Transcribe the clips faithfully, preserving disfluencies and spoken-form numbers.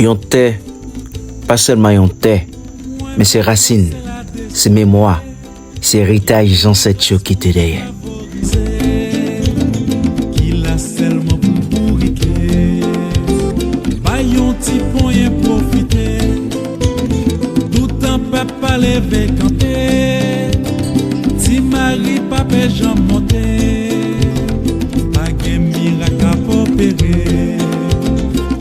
Yon tè, pa sèlman yon tè, men se rasin, se memwa, se eritaj zansèt yo kite dèyè. Ki la sèlman pou bourike. Bay yon ti ponyen pwofite. Toutan pèp pa leve kanpe. Ti Mari pa pe janm monte. Pa gen mirak k ap opere.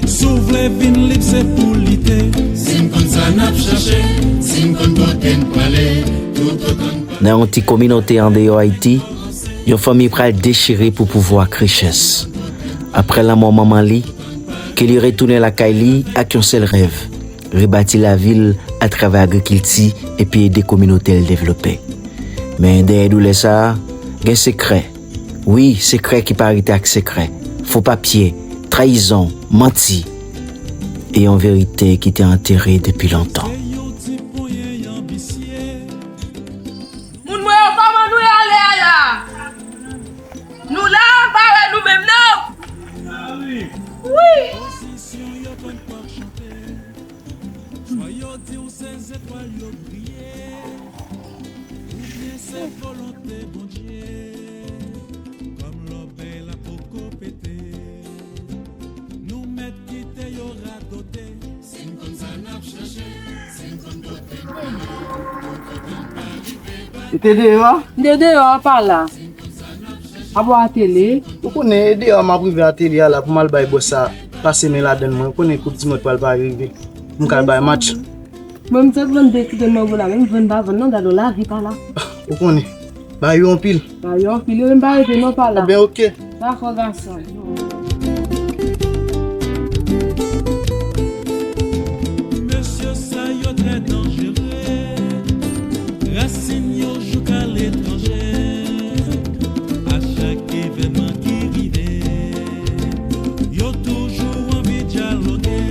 Si w vle vin lib, se pou lite. Si n konn sa n ap chache, si n konn kote n prale, toutotan n pa... Nan yon ti kominote andeyò Ayiti, yon fanmi pral dechire pou pouvwa ak richès. Apre lanmò manman li, Kelly retounen lakay li ak yon sèl rèv, rebati lavi l atravè agrikilti epi ede kominote l devlope. Men dèyè doulè sa a, gen sekrè. Wi, sekrè ki pa rete ak sekrè. Fo papye, trayizon, manti, e yon verite ki te antere depi lontan. Moun mwen yo, kòman nou ye ale a la? Nou la, m pa wè nou menm non. Wi. Swa yo di w se zetwal yo griye, oubyen se volonte Bondye. Kòm lòbèy la poko pete, nou mèt kite yo radote. Si n konn sa n ap chache, si n konn kote n prale, nou kote n pa rive. Ou te deyò? M te deyò, pa la. Ap wè atele. Ou konnen, e deyò a m ap rive atele a la pou m al bay bòs sa pase men ladann mwen. Ou konnen koup di mond pral pa rive. M ka al bay match. Mwen, m sot vann de ti grenn mango la, men m vann pa vann non, gade lavi pa la. Ou konnen, ba yo anpil. Ba yo anpil, yo menm pa rete non, pa la. Enben, oke. Dakò, gason. Mesye sa yo trè danjere. Rasin yo jouk aletranje. A chak evènman ki rive, yo toujou anvi dyaloge.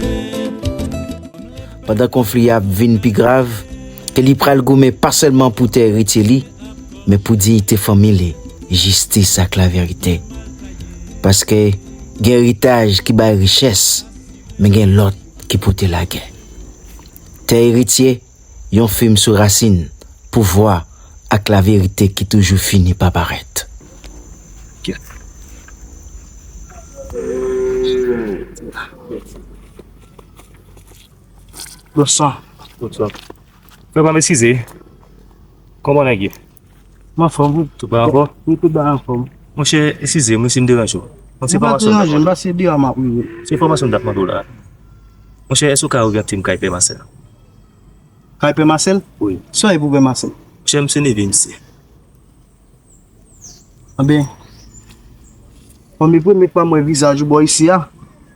Pandan konfli a ap vin pi grav, Kelly pral goumen pa sèlman pou tè eritye li, men pou diyite fanmi li, jistis ak laverite. Paske gen eritaj ki bay richès, men gen lòt ki pote lagè. Tè eritye, yon fim sou rasin, pouvwa, ak laverite ki toujou fini pa parèt. Bonswa. Bonswa. Frè pa m, eskize. Kòman nèg ye? M anfòm, wi. Tout bagay anfòm? Wi, tout bagay anfòm. Monchè, eskize m, wi, si m deranje w. Ou pa deranje m, pase deyò a m ap rive. Se enfòmasyon m t ap mande w la. Monchè, èske w ka oryante m kay Pè Masèl? Kay Pè Masèl? Wi. Sa w ye pou Pè Masèl? Monchè, m se neve misye. Anben, kòm e premye fwa m wè vizaj ou bò isi a,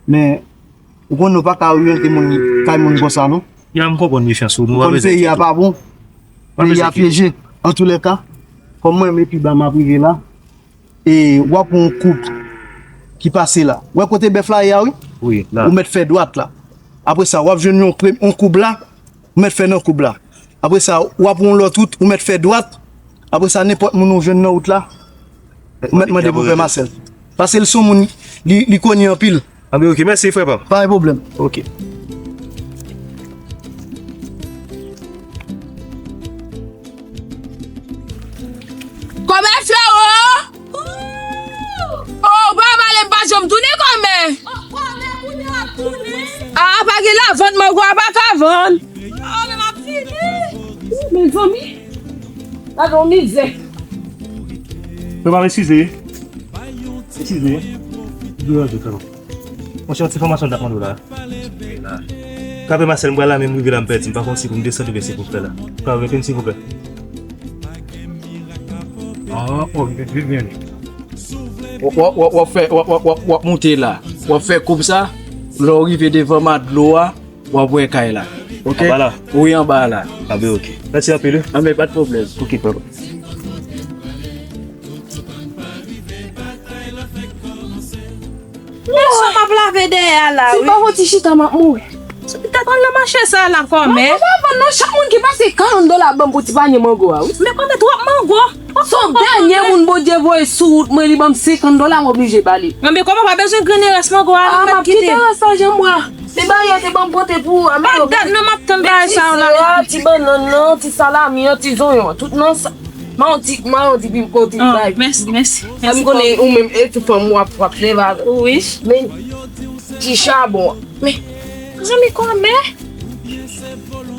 men ou konnen w pa ka oryante moun kay moun konsa non. Ya, m konprann mefyans ou, men w pa bezwen enkyete w. Ou konn peyi a pa bon, peyi a pyeje. Antoulèka, kòm mwen menm e pi ba m ap rive la, e w ap wè yon koub ki pase la. Wè kote bèf la ye a, wi? Wi, la. Ou mèt fè dwat la. Apre sa, w ap jwenn yon pre-, yon koub la, ou mèt fè nan koub la. Apre sa, w ap yon lòt wout, ou mèt fè dwat. Apre sa, nenpòt moun ou jwenn nan wout la, ou mèt mande pou Pè Masèl. Paske l se yon moun, li, li koni anpil. Anben, oke, mèsi, frè pa m. Pa gen pwoblèm. Oke. Kòmè, frero! Oh, pa m ale, m pa janm tounen kòmè. Ah, pa gen lavant, mango a pa ka vann. Oh, men m ap fini. Mezanmi. Gade yon mizè. Frè pa m, eskize. Eskize. Deranje frè pa m. Monchè, yon ti enfòmasyon m t ap mande w la. Kay Pè Masèl, m pral la, men m rive la, m pèdi. M pa konn si pou m desann oubyen si pou m fè la. Ou ka rete m, silvouplè? Ah, oh, vin, vin, vin. W, w, w, w ap fè, w, w, w, w ap monte la. W ap fè koub sa. Lè w rive devan ma dlo a, w ap wè kay la. Oke? Anba la? Wi, anba la. Anben, oke. Mèsi anpil, wi. Anben, pa de pwoblèm. Oke, frè. Men sa m ap lave dèyè a la, wi. Si m pa fè yon ti chita, m ap mouri. Tèt an nan mache sa la, kòmè. Mango pa vann non, chak moun ki pase karant dola ban m pou ti panye mango a, wi. Men kòmè twòp mango. Se yon dènye moun Bondye voye sou wout mwen, li ban m senkant dola, m oblije ba li. Anben, kòmè w pa bezwen grennen rès mango a, non, m ap kite. Ah, m ap kite rès la, janm bwa. Men bagay yo te ban m pote pou ou a, men yo. Pa dat non m ap tann bagay sa yo la. Ti bannann nan, ti salami an, ti zonyon an, tout nan sa. Mwen yon ti, mwen yon ti pim kote bagay. Mèsi, mèsi. Sa m konnen ou menm e tout fanm w ap, w ap leve avè l. Wi. Men ti chabon an. Men zanmi kòmè.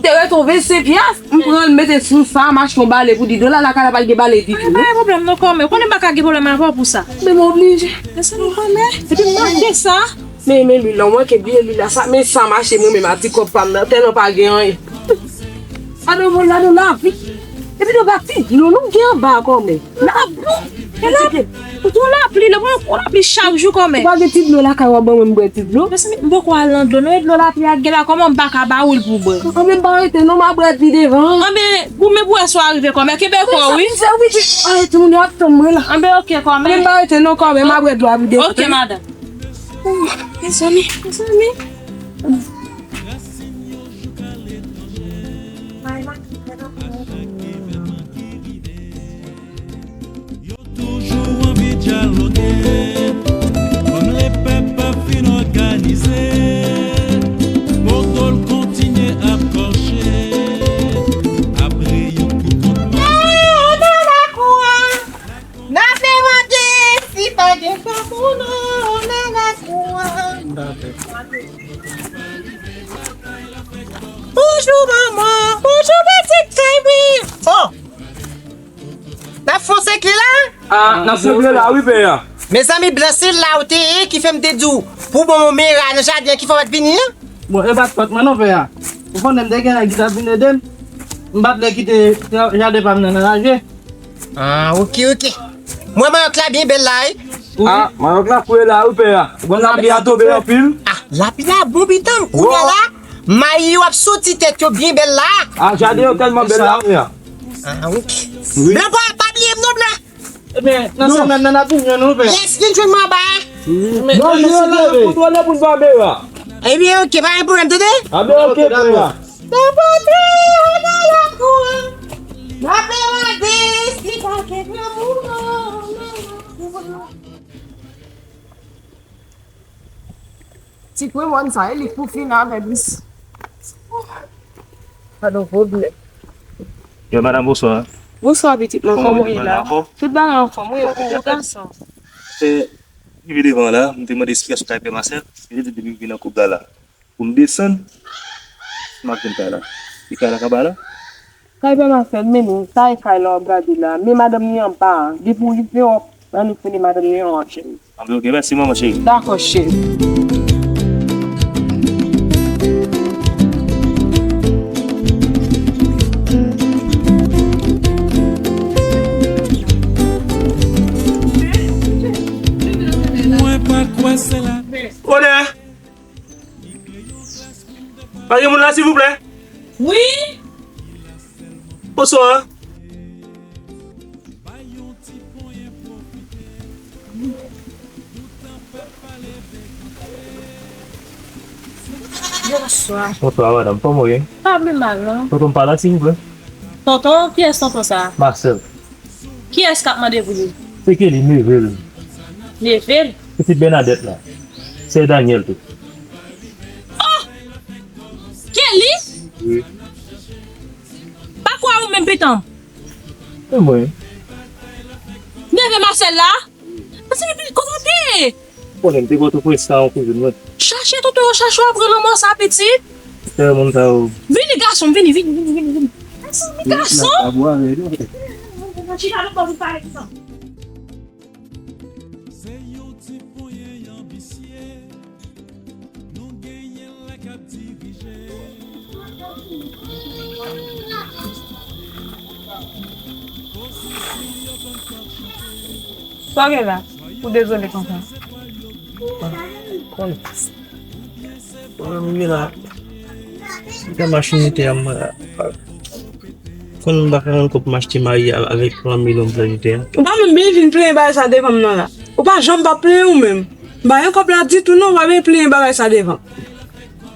Te ret yon vennsenk pyas, m pran l mete sou sa, m achte yon bale pou di dola lakay la pa t gen bale ditou. Pa gen pwoblèm non kòmè. Ou konnen m pa ka gen pwoblèm avè w pou sa. Men m oblije. Men zanmi kòmè. Epi m manke sa. Men, men lwil la, ou manke bliye lwil la, sa, men sa mache mwen menm a ti kòb pa m nan, tèlman pa gen anyen. Sa nan mond la, nou lavi. Epi nou pa ti dlo, nou gen anba ankò, men. Lavi. E la, ou tou lapli, la, ou lapli chak jou kòmè. Ou pa gen ti dlo lakay ou ap ban mwen m bwè ti dlo? Mezanmi, m poko al nan dlo, non, e dlo lapli a gen la, kòman m pa ka ba ou l pou bwè? Anben m pa rete, non, m a bwè pi devan. Anben, ou menm pou wè si w a rive kòmè, kenbe kò w, wi. Mezanmi, se wi, ti, ay, timoun yo ap tann mwen la. Anben, oke, kòmè. Anben m pa rete, non, kòmè, m a bwè dlo a pi devan. Oke, madanm. Mezanmi, mezanmi. Yo toujou anvi dyaloge, kòm lepèp pa fin òganize, poto l kontinye ap kòche, ap reyèl pou kont mwen. N ap demande si pa gen granmoun nan lakou an. Bonjou manman, bonjou pitit kay mwen. Oh! N ap fè yon sekle la? Ah, n ap sekle la wi pè a. Mezanmi, blan se la ou te ye ki fè m te di w pou bon mera nan jaden an ki fè w pa t vini an. Bon, e pa t fòt mwen non pè a. Ou konnen m te gen nèg ki t ap vin ede m. M pa t lè kite jaden pa m nan anraje. Ah, oke, oke. Mwen, mayòk la byen bèl la, wi. Ah, mayòk la fre la, wi, pè a. Bon, lapli a tonbe anpil. Ah, lapli la bon pitan, kounye a la, mayi yo ap soti tèt yo byen bèl la. Ah, jaden yo tèlman bèl la, pè a. Ah, oke. Wi. Blan, pa, pa bliye m non, blan. Ebyen, nan semèn nan, n ap vin jwenn ou, pè a. Yes, vin jwenn mwen anba a. Non, non, non, non, pou n pa bera. Ebyen, oke, pa gen pwoblèm, tande? Ah, ben, oke, pè a. Tapote nan lakou an. N ap demande si pa gen granmoun nan lakou an. Ti kwemòn sa, e li k pou fin avè m. Pa gen pwoblèm. Yo, madanm, bonswa. Bonswa, pitit mwen, kòman w ye la? Tout bagay anfòm, wi, e pou ou, gason? Rive devan la, m te mande esplikasyon kay pè Masèl, li te di depi m vin nan koup la la. Pou m desann, m ap jwenn kay la. E kay la k anba la? Kay pè Masèl, men nou, sa e kay la w ap gade la. Men madanm li anba a. Depi w rive, w ap annik mennen madanm li anwo, cheri. Anben, oke, mèsi, manman cheri. Dakò, cheri. Mwen pa kwè se la. Bonè! Pa gen moun la, silvouplè? Wi? Bonswa. Bonswa. Bonswa, madanm. Kòman w ye? Pa pi mal, non. Tonton m pa la, silvouplè? Tonton? Kiyès tonton sa a? Masèl. Kiyès k ap mande pou li? Se Kelly, neve l. Neve l? Pitit Bènadèt la. Sè Danyèl tou. Oh! Kelly? Wi. Pa kwè ou menm, pitan m. E mwen? Neve Masèl la? Mezanmi, kote w te ye? Konnen m te Pòtoprens la, yon kouzin mwen. Chache tonton yo, chache w ap rele mò sa, pitit. Tèlè moun sa yo. Vini, gason, vini, vini, vini, vini, vini. Mezanmi, gason. Chita nan bò pou pale, pitan m. Se yon ti ponyen anbisye. Nou genyen la k ap dirije. Sa w gen la? Ou dezole konsa. Konn. Pwoblèm m gen la. Se machin ete a mwen la. Konn m pa ka rann kont m achte mayi a avèk twa milyon m plen ete a. Ou pa menm byen vin plenyen bagay sa devan m nan la. Ou pa janm pa plenyen ou menm. M pa gen kòb la ditou non, ou pa byen plenyen bagay sa devan.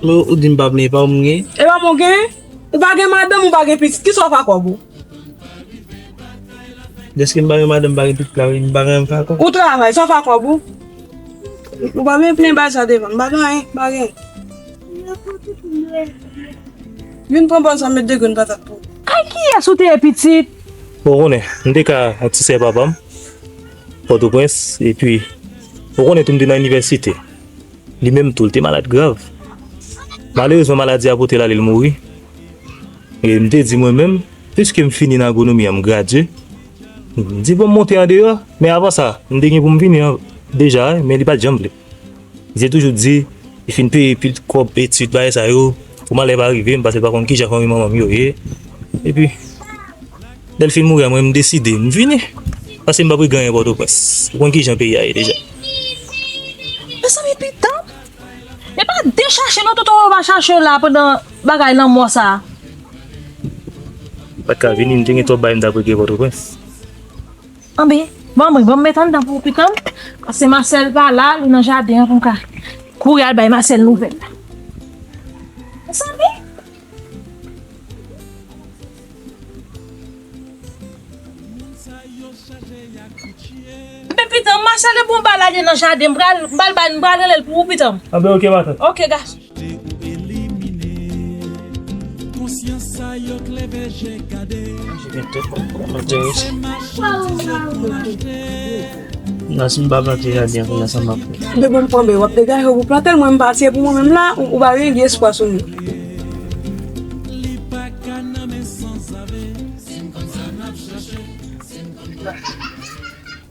Men ou di m pa plenyen, pa ou m gen? E pa mwen w gen? Ou pa gen madanm, ou pa gen pitit, kisa w fè ak kòb ou? Dèske m pa gen madanm, m pa gen pitit la, m pa gen anyen m fè ak kòb. Ou travay, sa w fè ak kòb ou? Ou pa byen plenyen bagay sa devan m, m pa gen anyen, m pa gen. Vin pran bòl sa, met de grenn patat pou ou. Kay kiyès ou te ye, pitit? Bon, ou konnen, m te ka yon ti sè papa m, Pòtoprens, epi, ou konnen tou, m te nan inivèsite. Li menm tou, li te malad grav. Malerezman, maladi a pote l ale, li mouri. E m te di mwen menm, piske m fini nan agwonomi an, m gradye, m di, bon, m monte andeyò. Men avan sa, m te gen pou m vini an, deja, men li pa t janm vle. Li te toujou di, li fin peye pil kòb etid, bagay sa yo, pou malè pa rive m, paske l pa konn kijan fanmi manman m yo ye. Epi, lè l fin mouri a, mwen, m deside, m vini. Paske m p ap regrèt anyen Pòtoprens. Ou konn kijan peyi a ye deja. Mezanmi, pitan! E pa dechache non, tonton yo va chache w la pandan bagay lanmò sa a. Pa t ka vini, m te gen twòp bagay m t ap regle Pòtoprens. Anben, bon, anben, bon, m met anndan pou ou, pitan. Paske Masèl pa la, li nan jaden an pou m ka kouri al bay Masèl nouvèl la. Mezanmi! Epi pitan, Masèl, bon, ba lage nan jaden, m pral, m pral, m pral rele l pou ou, pitan. Anben, oke, matant. Oke, gason. Nan si m pa plante jaden an, kounya sa m ap fè. Be bon, m pran be, w ap degaje w pou plante l, mwen m pati pou mwen menm la, ou, ou pa gen espwa sou mwen.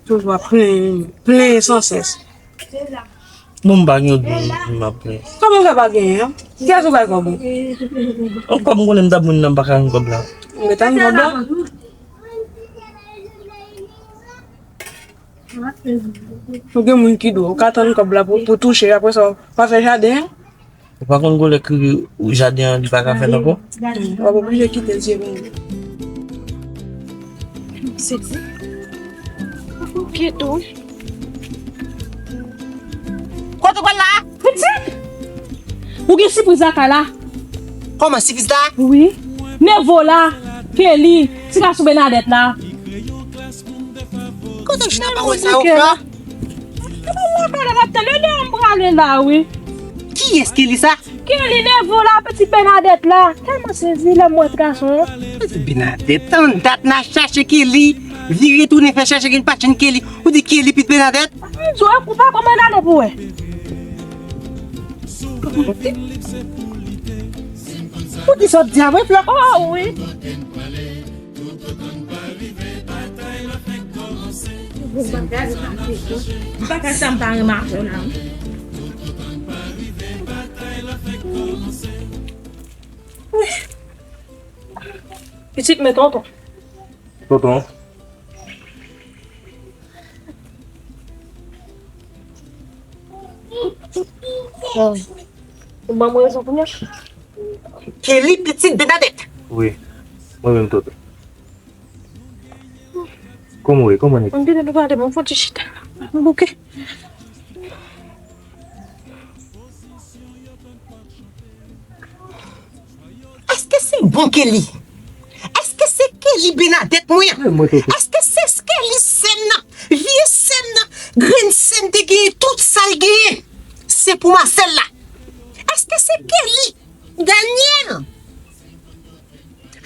Toujou ap plenyen, plenyen san sès. Bon, m pa gen yon douz, m ap plenyen. Kòman w fè pa genyen an? Kiyès ou bay kòb ou? Yon kòb m konnen m t ap moun nan m pa ka jwenn kòb la. Ou gentan jwenn kòb la? Ou gen moun ki dwe, ou ka tann kòb la pou, pou touche, apre sa, w a fè jaden an? Ou pa konn gwo lè ki jaden an li pa ka fèt ankò? W ap oblije kite l, se bon. Se di. Oke tou. Kote w pral la? Pitit! Ou gen sipriz lakay la? Kòman sipriz la? Wi. Nevo la, Kelly, ti gason Bènadèt la. Kote w jwenn pawòl sa yo, Flò? Epa mwen pale la, tande lè m prale la, wi. Kiyès Kelly sa? Kelly Nevo la, pitit Bènadèt la. Tèlman sezi lè m wè ti gason an. Pitit Bènadèt, tann dat n ap chache Kelly. Vire tounen fè chèche Kelly, pa t jwenn Kelly. Ou di Kelly pitit Bènadèt? M di w, ou pa konprann, ale pou wè. Ou di sa w di a vre, Flò? Oh, wi. Bagay sa m pa renmen avè w la, wi. Pitit, men tonton. Tonton. Bon. Ou ban mwen rezon kounye a? Kelly pitit Bènadèt. Wi. Mwen menm, tonton. Kòman w ye? Kòman w ye? Ann kite nou pale, bon, fò ti chita. Bouke. Èske se bon Kelly? Èske se Kelly Bènadèt mwen an? Èske se Kelly sè m nan? Vye sè m nan? Grenn sè m te genyen tout sa l genyen. Se pou Masèl la. Èske se Kelly? Daniel?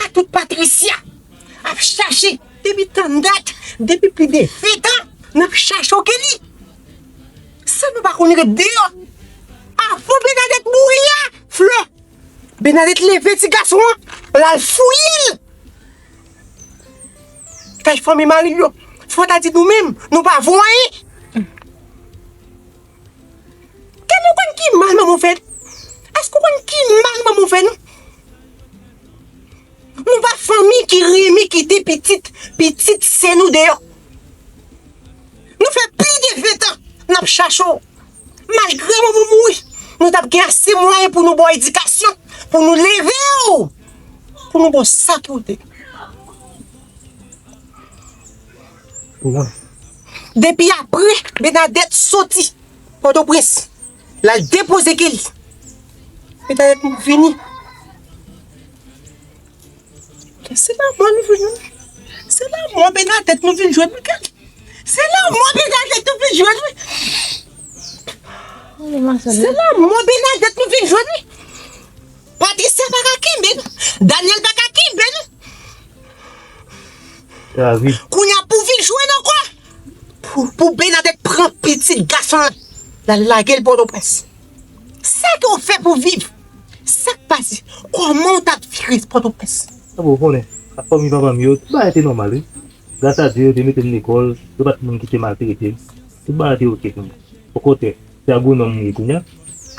A tout Patricia ap chache depi tann dat, depi plis de ven tan, n ap chache w Kelly. San nou pa konn ret deyò. Avan Bènadèt mouri a, Flò, Bènadèt leve ti gason an, l al fouye l kay fanmi mari l yo. Fò ta di nou menm, nou pa vo anyen. Ke nou konn ki mal manman w fè? Èske w konn ki mal manman w fè nou? Nou pa fanmi ki renmen kite pitit, pitit sè nou deyò. Nou fè plis de ven tan n ap chache w. Malgre manman w mouri, nou t ap gen ase mwayen pou nou ba w edikasyon, pou nou leve w, pou nou ba w sa ki w te. Depi apre Bènadèt soti Pòtoprens, l al depoze Kelly. Bènadèt nou vini. Se lanmò nou vin jwenn. Se lanmò Bènadèt nou vin jwenn, wi, Kelly. Se lanmò Bènadèt nou vin jwenn, wi. Se lanmò Bènadèt nou vin jwenn, wi. Daniel pa ka kenbe l. Kounye a pou vin jwenn ankò. Pou, pou Bernadette pran pitit gason an, l al lage l Pòtoprens. Sa ke w fè pou viv? Sa k pase? Kòman w t ap vire Pòtoprens? Sa bon, ou konnen, ak fanmi papa m yo, tout bagay te nòmal, wi. Gras a Dye, yo te mete m lekòl, yo pa t moun ki te maltrete m. Tout bagay te oke pou mwen. Okontrè, se agwonòm m ye kounye a,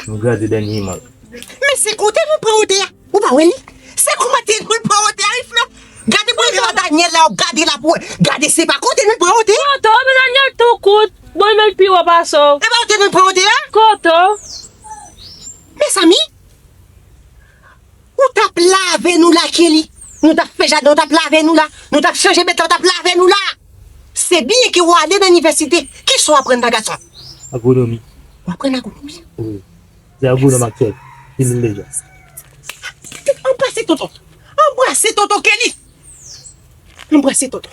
m gradye dènyèman. Men se kote nou pran wote a? Ou pa wè li? Se kote nou pran wote a, wi, Flò. Gade pou l vin Daniel la, w ap gade la pou wè. Gade, se pa kote nou pran wote a. Kote w, men Daniel tou kout. Bon, men l pi wo pase w. E pa kote nou pran wote a? Kote w? Mezanmi, ou t ap lave nou la, Kelly. Nou t ap fè jaden, ou t ap lave nou la. Nou t ap chanje bèt la, ou t ap lave nou la. Se byen ke w ale nan inivèsite. Kisa w aprann nan gason? Agwonomi. W aprann agwonomi? Wi. Se agwonòm aktyèl. Li li deja. Anbrase tonton. Anbrase tonton Kelly. Anbrase tonton.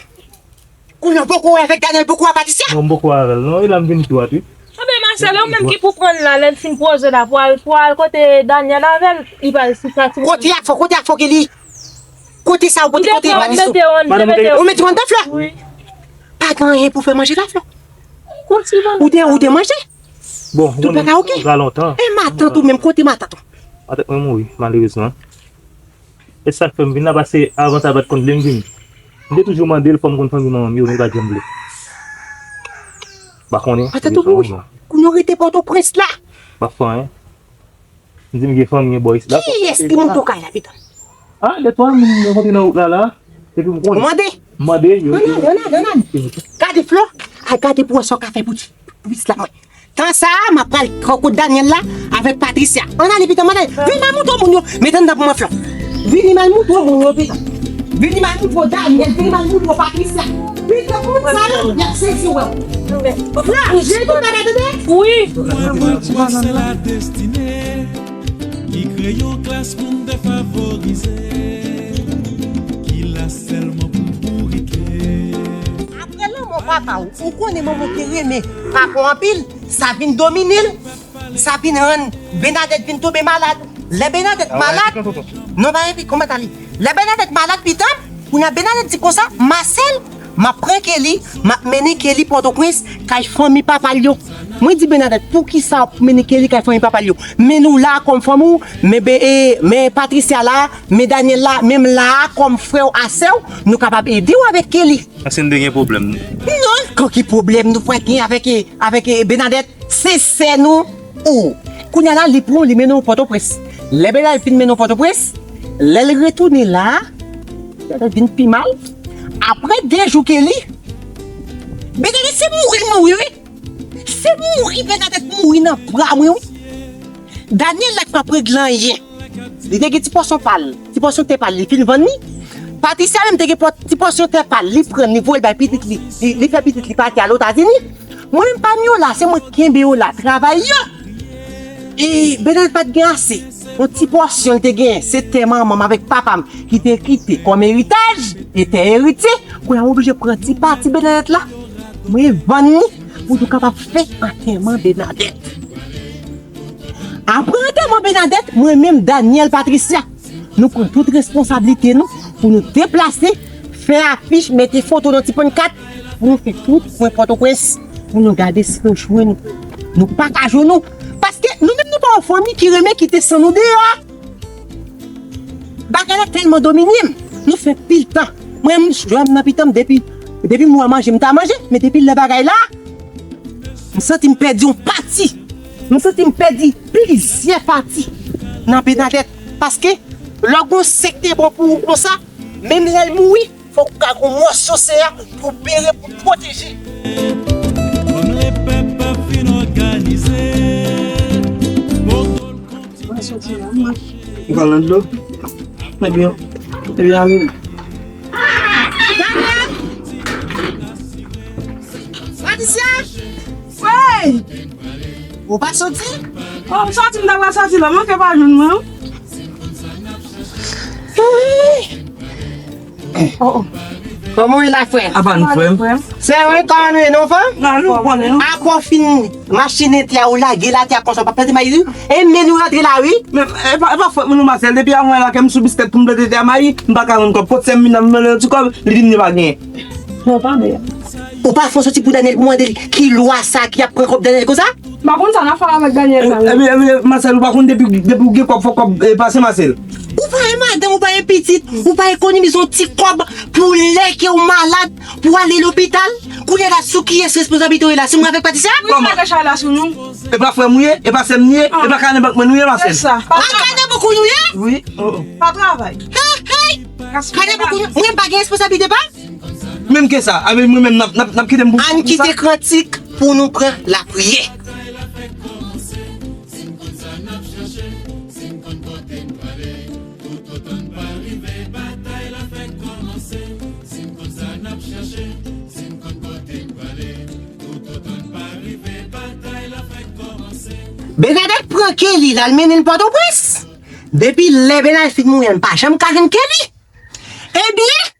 Kounye a w poko wè avèk Daniel, poko wè Patricia? Non, m poko wè avè l. Non, e la m vin tou wi. Anben, Marcel, ou menm ki pou pran l la, lè l fin poze la, pou al, pou al kote Daniel avè l, li pral sou sa ti. Kote a fò, kote a fò Kelly? Kote sa ou pote, kote Evanisto? Ou mete yo anndan, Flò? Wi. Pa gen anyen pou fè manje la, Flò? Ou te, ou te manje? Bon, tout bagay oke? Ou ka lontan. E matant ou menm, kote matant ou? Matant mwen mouri, malerezman. E sa k fè m vin la, paske avan sa, l pa t konn vle m vini. M te toujou mande l, fò m konn fanmi manman m yo, men l pa t janm vle. Pa konnen. Matant ou mouri? Kounye a w rete Pòtoprens la? Pa fè anyen. M di m gen fanmi bò isit la. Kiyès ki monte w kay la, pitan? Ah, de twa moun m rankontre nan wout la, la. Epi m konnen. Ou mande? M mande yo. Donald, Donald, Donald. Gade Flò. Ay, gade pou wè sa w ka fè pou ti, pou pitit la mwen. Tan sa a, m ap pral kot Daniel la avèk Patricia. Ann ale, pitan, ann ale. Vin m al montre w moun yo. Met anndan pou mwen, Flò. Vin m al montre w moun yo, pitan. Vin m al montre w Daniel, vin m al montre w Patricia. Pitan, moun sa yo, y ap sezi wè w. Flò, ou jere tout bagay, tande? Wi. Ki kreye yon klas moun defavorize, ki la sèlman pou bourike. Apre lanmò papa w, ou konnen manman w te renmen papa w anpil, sa vin domine l, sa vin rann Bernadette vin tonbe malad. Lè Bernadette malad, non, pa enpi, kòman ta li? Lè Bernadette malad, pitan, kounye a Bernadette di konsa, Marcel, m ap pran Kelly, m ap mennen Kelly Pòtoprens, kay fanmi papa l yo. Mwen di Bernadette, poukisa w ap mennen Kelly kay fanmi papa l yo? Men nou la kòm fanmi w, men, e, men Patricia la, men Daniel la, men m la kòm frè w a sè w, nou kapab ede w avèk Kelly. Paske n te gen pwoblèm. Non, ki pwoblèm nou pral gen avèk, e, avèk, e, Bernadette? Se sè nou. O, kounye a la, li pran w, li mennen w Pòtoprens. Lè Bernadette fin mennen w Pòtoprens, lè l retounen la, Bernadette vin pi mal. Apre de jou Kelly, Bernadette se mouri l mouri, wi. Se mouri Bernadette mouri nan bra mwen, wi. Daniel la k p ap regle anyen. Li te gen ti pòsyon pa l, ti pòsyon tè pa l, li fin vann li. Patricia menm te gen pò-, ti pòsyon tè pa l, li pran l, li voye l bay pitit li, li, li fè pitit li pati al Etazini. Mwen menm pa m yo la, se mwen k kenbe yo la, travay yo. E Bernadette pa t gen ase. Yon ti pòsyon l te gen, se tè manman m avèk papa m ki te kite kòm eritaj, e tè eritye. Kounye a m oblije pran ti pati Bernadette la, mwen vann li pou nou kapab fè antèman Bernadette. Apre antèman Bernadette, mwen menm Daniel Patricia, nou pran tout responsablite nou pou nou deplase, fè afich, mete foto nan ti pannkat pou nou fè tout kwen Pòtoprens pou nou gade si nou jwenn nou. Nou pa ka jwenn nou. Paske nou menm nou pa yon fanmi ki renmen kite san nou deyò. Bagay la tèlman domine m. Nou fè pil tan. Mwen, m jwenn nan pitan m depi, depi m wè manje, m ta manje. Men depi lè bagay la, m santi m pèdi yon pati. M santi m pèdi plizyè pati nan Bernadette. Paske, lè w gon sè k te bon pou ou konsa, menm lè l mouri, fòk ou ka gon mòso sè a pou bere, pou pwoteje. Kòm lepèp ap fin òganize, Bòkò l kontinye. Ou pral nan dlo? Ebyen, ebyen, ale. Daniel! Patricia! Wi! Ou pa soti? Oh, m soti, m ta pral soti la, manke pa jwenn mwen, wi. Oh, oh. Kòman w ye la, frè? Apa nou, frè m? Se vre, kòman nou ye, non, frè? Nan, nou konnen, non. Apre w fin machine tè a, ou lage l atè a konsa, w pa plante mayi, wi. E men nou rantre la, wi. Men, e pa, e pa fòt mwen, non, Masèl. Depi avan la, ke m sou biskèt pou m plante tè a mayi, m pa ka jwenn kòb. Kot sè m vin nan, m mande l ti kòb, li di m li pa genyen. Non, pa byen. Ou pa fè yon sòti pou Daniel pou mande l ki lwa sa ki ap pran kòb Daniel konsa? M pa konn sa n ap fè avèk Daniel la. Ebyen, ebyen, Masèl, ou pa konn depi, depi w gen kòb, fò kòb, e, pase, Masèl. Ou pa gen madanm, ou pa gen pitit, ou pa ekonomize yon ti kòb pou lè ke w malad, pou w ale lopital? Kounye a la, sou kiyès responsablite w ye la? Sou mwen avèk Patricia? Wi, m lage chay la sou nou. E pa frè m ou ye? E pa sè m nou ye? E pa kanè bank mwen nou ye, Masèl? Sa. Pa kanè bank ou nou ye? Wi. Oh, oh. Pa travay. Hey, hey! Kanè bank ou nou? Mwen pa gen responsablite pa? Menm ke sa, avè mwen menm, n ap, n ap, n ap kite m pou... Ann kite kantik pou nou pran lapriyè. Bernadette pran Kelly, l al mennen l Pòtoprens. Depi lè Bernadette fin mouri, n pa janm ka jwenn Kelly. Ebyen,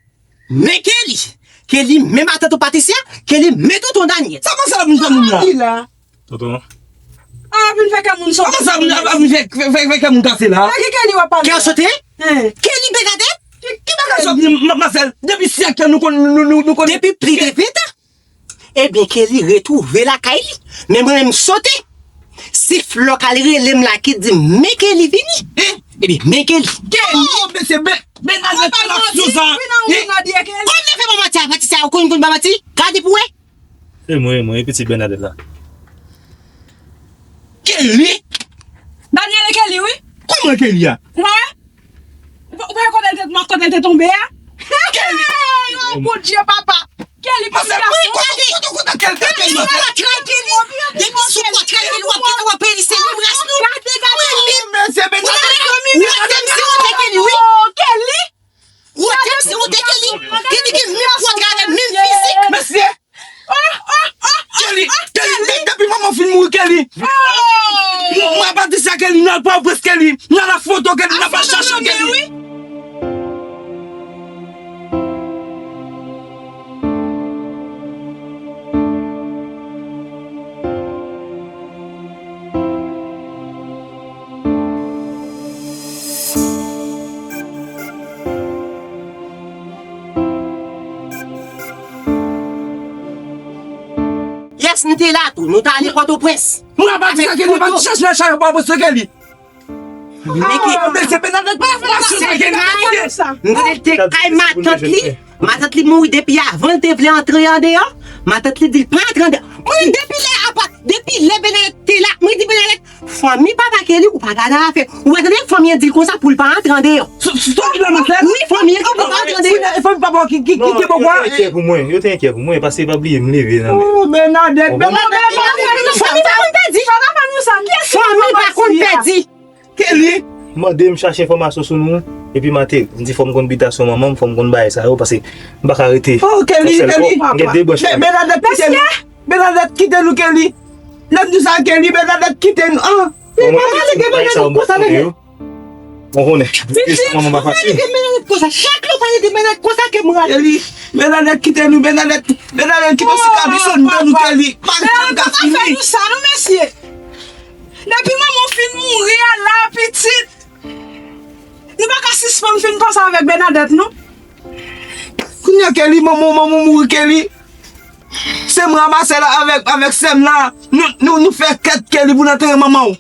men Kelly. Kelly men matant ou Patricia, Kelly men tonton Daniel. Sa konsa la pou nou fè moun la? Ki la? Tonton. A, vin fè kè moun sote. Sa konsa la pou nou fè, fè, fè, fè kè moun kase la? Nan ki Kelly w ap pale? Kè w sote? Hein. Kelly Bernadette? Ki, ki bagay sòt ni, ma, Masèl? Depi syèk la nou konn, nou, nou, nou konn. Depi plis de ven tan. Ebyen, Kelly retwouve lakay li. Men mwen menm sote. Se Flò k al rele m la ki di m, men Kelly vini. Hein? Ebyen, men Kelly. Kelly! Oh, mesye, ben, Bernadette fè aksyon sa. Wi, nan, wi, nan, di Kelly. Kòman fè pa manti a, Patricia, ou konn, konn pa manti? Gade pou wè. E mwen, e mwen, e pitit Bernadette la. Kelly? Daniel e Kelly, wi. Kòman Kelly a? Ou pa wè? Ou pa, ou pa wè kote l te, kote l te tonbe a? Kelly! Hey, oh, Bondye, papa! Kelly, papa, wi, kote, kote, kote Kelly? Depi sou pòtray Kelly, w ap kite w ap peli, se menm ras nou. Gade, gade, wi, men se Bernadette. Wi, men se, se, se Kelly, wi. Oh, Kelly! Ou tèm si ou te Kelly. Kelly gen menm pòtray avè menm fizik. Mesye! Kelly, Kelly, de-, depi manman w fin mouri, Kelly. Mwen, mwen, Patricia, Kelly, n al Pòtoprens, Kelly. N al ak foto, Kelly, n al chache, Kelly. Yes, m te la tou. Nou t ale Pòtoprens. Mwen pa di sa, Kelly, pa chache nan chay pa poste, Kelly. Nèg, ah, men se Bernadette pa fè aksyon sa, Kelly. M te kay matant li. Matant li mouri depi avan l te vle antre andeyò. Matant li di l pa antre andeyò. Mwen, depi lè apa, depi lè Bernadette te la, mwen di Bernadette, fanmi papa Kelly, ou pa gade afè. Ou pa tande fanmi an di l konsa pou l pa antre andeyò. Sou, sou, sou ki la, Masèl? Wi, fanmi an di l pou l pa antre andeyò. Fanmi papa ki, ki, ki, ki bò kwa? Yo te enkyè pou mwen, yo te enkyè pou mwen, paske pa bliye m leve nan men. Oh, Bernadette, Bernadette, Bernadette. Fanmi pa konn pèdi. Fanmi pa konn pèdi. Kelly! Mande m chache enfòmasyon sou nou, epi m ateri. M di fò m konn bitasyon manman m, fò m konn bagay sa yo, paske m pa ka rete. Oh, Kelly, Kelly. M gen de branch fanmi. Bernadette kite nou. Bernadette kite nou, Kelly. Lè m di sa, Kelly, Bernadette kite nou. Ah, li pa pale de Bernadette konsa, nèg. Mwen konnen. Pitit, manman pa fasil. Pale de Bernadette konsa. Chak lè w pale de Bernadette konsa ke m rale. Kelly, Bernadette kite nou, Bernadette, Bernadette kite sikatris anndan nou, Kelly. Pa janm ka fini. Bernadette pa fè nou sa, non, mesye. Depi manman w fin mouri a la, pitit, nou pa ka sispann fin panse avèk Bernadette, non. Kounye a, Kelly, manman w, manman w mouri, Kelly. Se m ranmase l avèk, avèk sè m la. Nou, nou, nou fè kèt, Kelly, pou n antere manman w.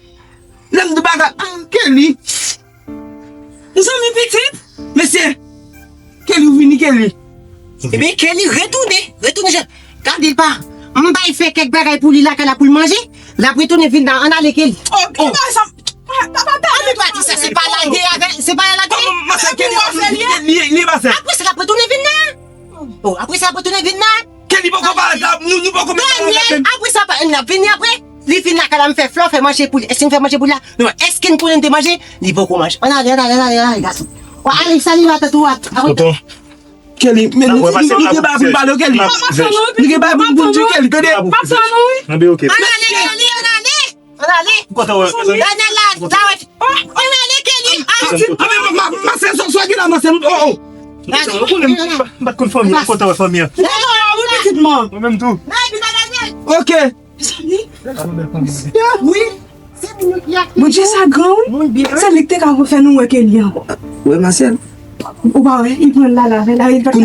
Lè m di bagay, ah, Kelly. Zanmi pitit? Mesye, Kelly, ou vini, Kelly. Ebyen, Kelly retounen. Retounen, je, gade l pa. M bay fè kèk bagay pou li lakay la pou l manje. L ap retounen vin la. Ann ale, Kelly. Oh, ki bagay sa? Papa, papa, papa, di sa, se pa lage avè, se pa lage. Kòman, Masèl, Kelly, li, li, li, Masèl. Apre sa, l ap retounen vin la. Oh, apre sa, l ap retounen vin la. Kelly poko parèt la, nou, nou poko menm parèt la menm. Apre sa, pa, n ap vini apre. Li vin lakay la, m fè Flò fè manje pou li. Èske n fè manje pou li la? Non, èske n konnen n te manje? Li poko manje. Ann ale, ann ale, ann ale, ann ale, gason. Wa ale, sali matant ou a. Tonton. Kelly, men nou, nou, nou gen bagay pou n pale, Kelly. Nou gen bagay pou n di, Kelly, tande. Ann ale, ann ale, ann ale. Ann ale. Daniel la, la, ann ale, Kelly. Ah, ah, men, ma, ma, ma, se, se, se, ki la, ma, se, oh, oh. Ou konnen m pa t konn fanmi an, m kontan wè fanmi an. Mwen menm tou. Ok. Wi. Bondye sa gran wi. Se li k te ka fè nou wè ke li ankò. Wè Masèl. Ou pa wè, li pran l la, la, la, li pa t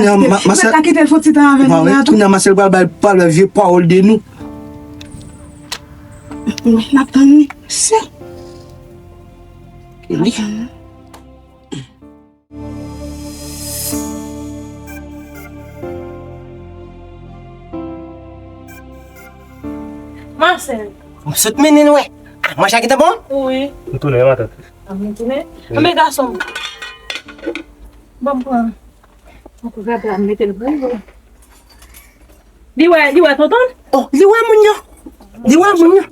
ka kite l fè ti tan avè nou la tou. Kounye a Masèl pral bay, pral bay vye pawòl de nou. N ap tann li. Se. N ap tann li. Masèl. M sot mennen l wè. Ah, manje a gentan bon? Wi. M tounen, matant. Ah, m tounen? Wi. Anben gason m. Ban m pran. Mwen kou gade a, m mete l pou ou. Li wè, li wè tonton l? Oh, li wè moun yo. Li wè moun yo.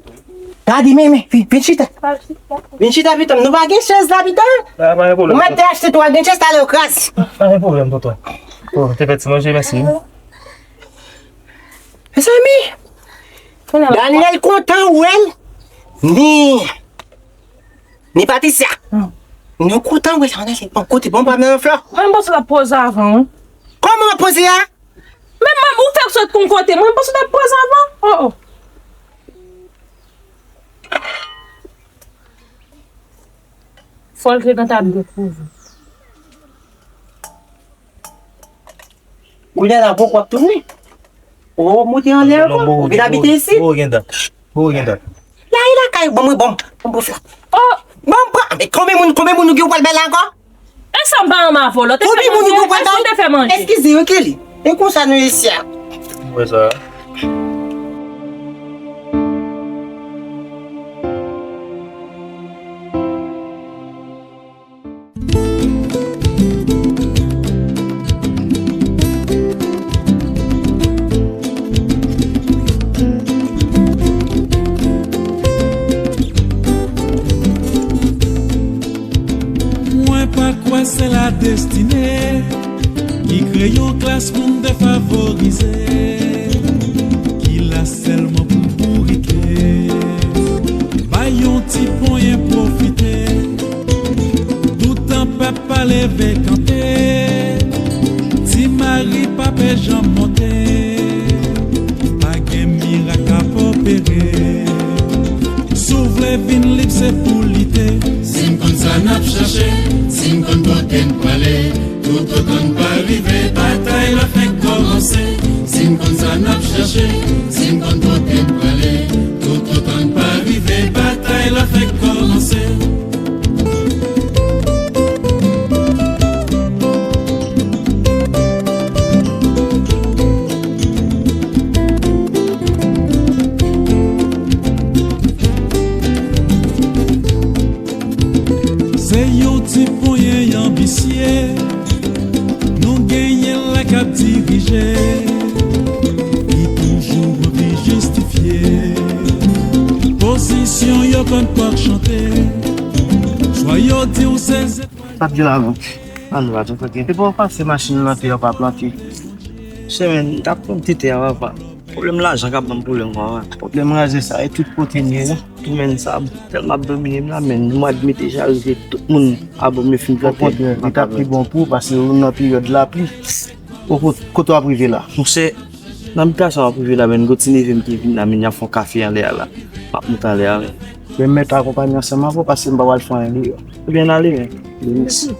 Gade, men, men, vin, vin chita. Vin chita, pitan m. Nou pa gen chèz la, pitan m. Ou mèt te achte twa, gen chèz talè yo kraze. Pa gen pwoblèm, tonton. Oh, te fè ti manje, mèsi. Mezanmi, Daniel kontan wè l. Ni Ni Patricia. Hmm. Nou kontan wè sa, ann ale. Bon, kote, bon, pa menm flò. Mwen, m panse l ap poze avan, wi. Kòman w ap poze a? Men mwen, ou fèk sot kon kote. Mwen, m panse l ap poze avan. Oh, oh. Fò l te nan tab de kouve. Kounye a la, poko w ap tounen. Ou moute anlè ankò? Ou vin abite isit? Ou gen dat. Ou gen dat. La e lakay, ban mwen, ban m, ban m pou fè. Oh, ban m pran. Men konbyen moun, konbyen moun ou gen ou pral bay la ankò? E sa m pa renmen avè w la. Konbyen moun ou gen ou pral bay? Eskize, ok, li. E konsa nou isi a. Mwen sa. Mwen pa kwè se la destine ki kreye yon klas moun defavorize, ki la sèlman pou bourike, bay yon ti ponyen pwofite. Toutan pèp pa leve kanpe, Ti Mari pa pe janm monte, pa gen mirak k ap opere. Si w vle vin lib, se pou lite. Si n konn sa n ap chache, si n konn kote n prale, toutotan n pa rive, batay la fèk kòmanse. Si n konn sa n ap chache, si n konn kote n prale, toutotan n pa rive, batay la fèk kòmanse. Se yon ti ponyen anbisye nou genyen la k ap dirije, ki toujou anvi jistifye pozisyon yo konn kòk chante. Swa yo di w se zetwal. P ap di l avan. Ann va tou kote. Depi w pase machin nan te, yo pa plante. Semenn, t ap pran tete a, papa. Pwoblèm lajan k ap ban m pwoblèm, papa. Pwoblèm raze sa, e tout kote m ye la. Tou menn sa, tèlman ap domine m la, menn mwa d me deja rive, tout moun abò m yo fin plante. Okontrè, li t ap pi bon pou ou, paske ou nan peryòd lapli. Ou kot-, kote w ap rive la? Monchè, nan mitan sa w ap rive la, menn, gon ti neve m ki vin la, menn, y ap fè yon kafe anlè a la. M ap moute anlè a, menn. Men m mèt akonpanye ansanm avè w, paske m pa pral fè anyen deyò. Ebyen, n ale, menn. Mèsi.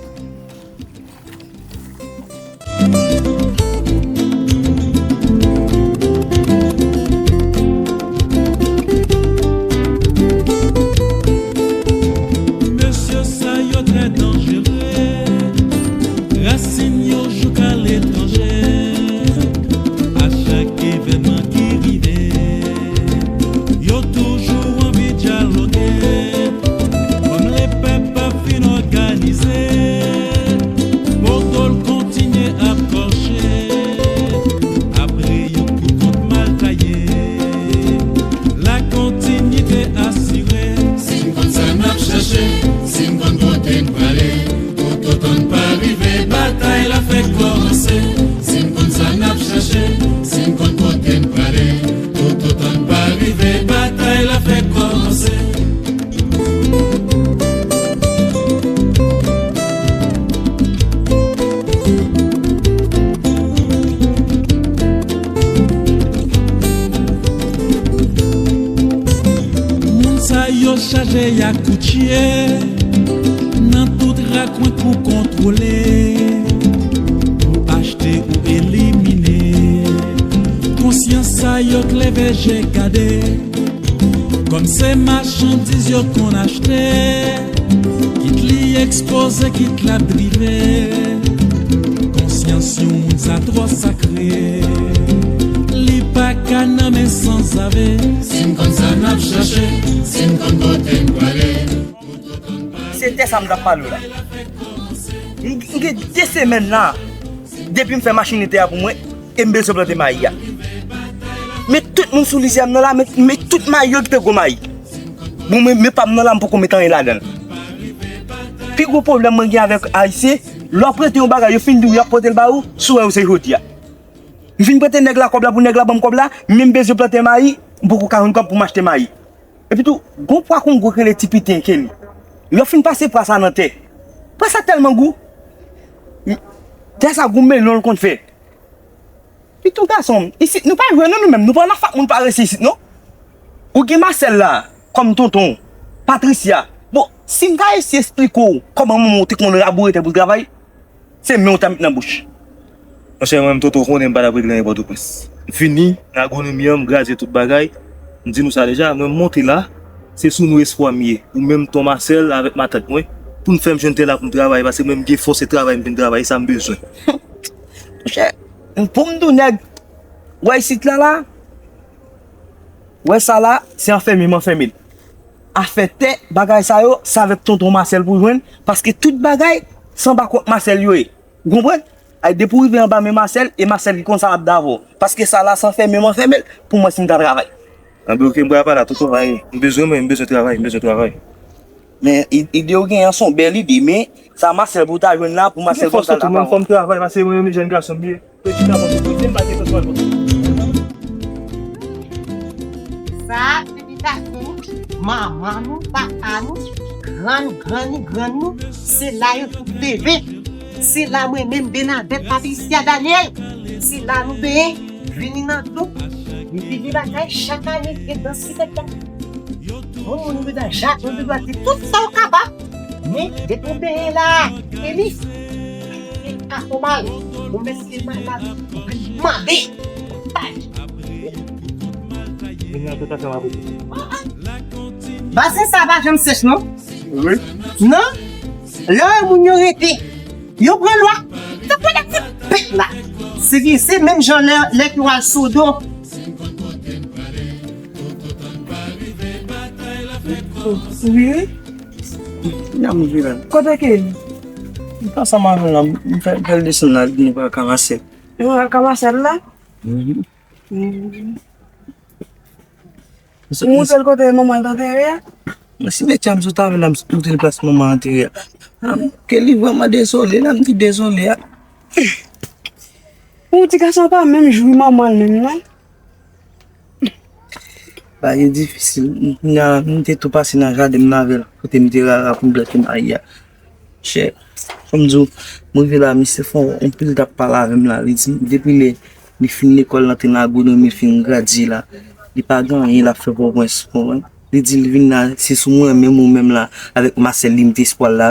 Mesye sa yo trè danjere, rasin yo jouk aletranje. A chak evènman ki rive, yo toujou anvi dyaloge. Kòm lepèp pa fin òganize, Chaje a koutje nan tout rakwen pou kontwole, pou achte ou elimine. Konsyans sa yo k leve je gade, kòm se machandiz yo konn achte. Kit li ekspoze, kit l ap drive. Konsyans yon moun sa twò sakre. Li pa ka nan men sanzave. Si n konn sa n ap chache, si n konn kote n prale. Se tè sa m t ap pale w la. M, m gen de semèn la, depi m fè machin tè a pou mwen, e m bezwen plante mayi a. Men tout moun sou lizyè m nan la, men, men tout mayi yo kite gwo mayi. Bon, men, men pa m nan la, m poko met anyen ladan l. Pi gwo pwoblèm mwen gen avèk Ayisyen, lè w prete yon bagay, yo fin di w y ap pote l ba ou, si w wè yo se jodi a. M fin prete nèg la kòb la pou nèg la ban m kòb la, men m bezwen plante mayi, m poko ka jwenn kòb pou m achte mayi. Epi tou, gon pwa Kongo k rele ti piten Kelly. Lè w fin pase pwa sa nan tè, pwa sa tèlman gou. Tè sa gou melon l konn fè. Piton gason m, isit nou pa jwe non nou menm, nou pa nan fak moun parese isit non. Ou gen Marcel la, kòm tonton, Patricia. Bon, si m ta eseye esplike w kòman manman w te konn raboure tè pou l travay, se men w ta met nan bouch. Monchè, mwen menm tonton konnen m pa t ap regle anyen Pòtoprens. M fini nan agonomi an, m gradye tout bagay. M di nou sa deja, mwen m monte la, se sou nou espwa m ye. Ou menm ton Marcel avèk matant mwen, pou n fè m jwenn tè la pou m travay, paske mwen m gen fòs e travay m vin travay, e sa m bezwen. Monchè, pou m di w nèg, wè isit la la, wè sa la, se anfèmen m anfèmen l. Afè tè, bagay sa yo, se avèk tonton Marcel pou jwenn, paske tout bagay, se anba kont Marcel yo ye. Ou konprann? Ay, depi w rive anba men Marcel, e Marcel ki konn sa l ap di avè w. Paske sa la, se anfèmen m anfèmen l, pou mwen si m ta travay. Anben, oke, m pral pale a tonton la, e, m bezwen mwen, m bezwen travay, m bezwen travay. Men i- ide w genyen an se yon bèl ide, men sa Marcel pou w ta jwenn la, pou Marcel konn sa l ap fè. Fò m travay, paske mwen menm jèn gason m ye. Peti gason, se kote m pa gen bezwen. Sa, se ti gason nou, manman nou, papa nou, grann, grann, grann nou, se la yo tout leve. Se la mwen menm Bernadette Patricia Daniel, se la nou benyen, vini nan dlo. Li te gen bagay chak ane, te dans li te fè. Yon moun ou gentan jape, ou gentan di tout sa ou kapab. Men, depi w benyen la, Elis, se pa fò mal. Ou mèt se malad, ou vin mande. Vin nan tout ansanm avè li. Basen sa pa janm sèch, non? Wi. Non? Lè moun yo rete, yo pran lwa. Tout moun ap fè pèt la. Se ki, se menm jan lè, lè ki w al sou do. Wi. N ap viv la. Kote ke li? M t ansanm avè l la, m fè, fè l desann la, nou pral Kamasèl. Nou pral Kamasèl la? Mhm. Mhm. Ou montre l kote manman l t antere a? Mwen, si metye a m sot avè l la, m montre l plas manman antere a. Ah, ke li vrèman dezole, la m di dezole a. Ou ti gason pa menm jwi manman l menm, non? Bagay difisil. M, m, m te tou pase nan jaden m avè l, kote m te rara pou m plante mayi a. Chè, fò m di w, m rive la, misye fè yon pil t ap pale avè m la. Li di m, depi lè li fin lekòl, l antre nan agonomi, l fin gradye la, li pa gen anyen l ap fè Pòtoprens, w konprann? Li di l vin la, se sou mwen menm ou menm la, avèk Marcel li mete espwa l la,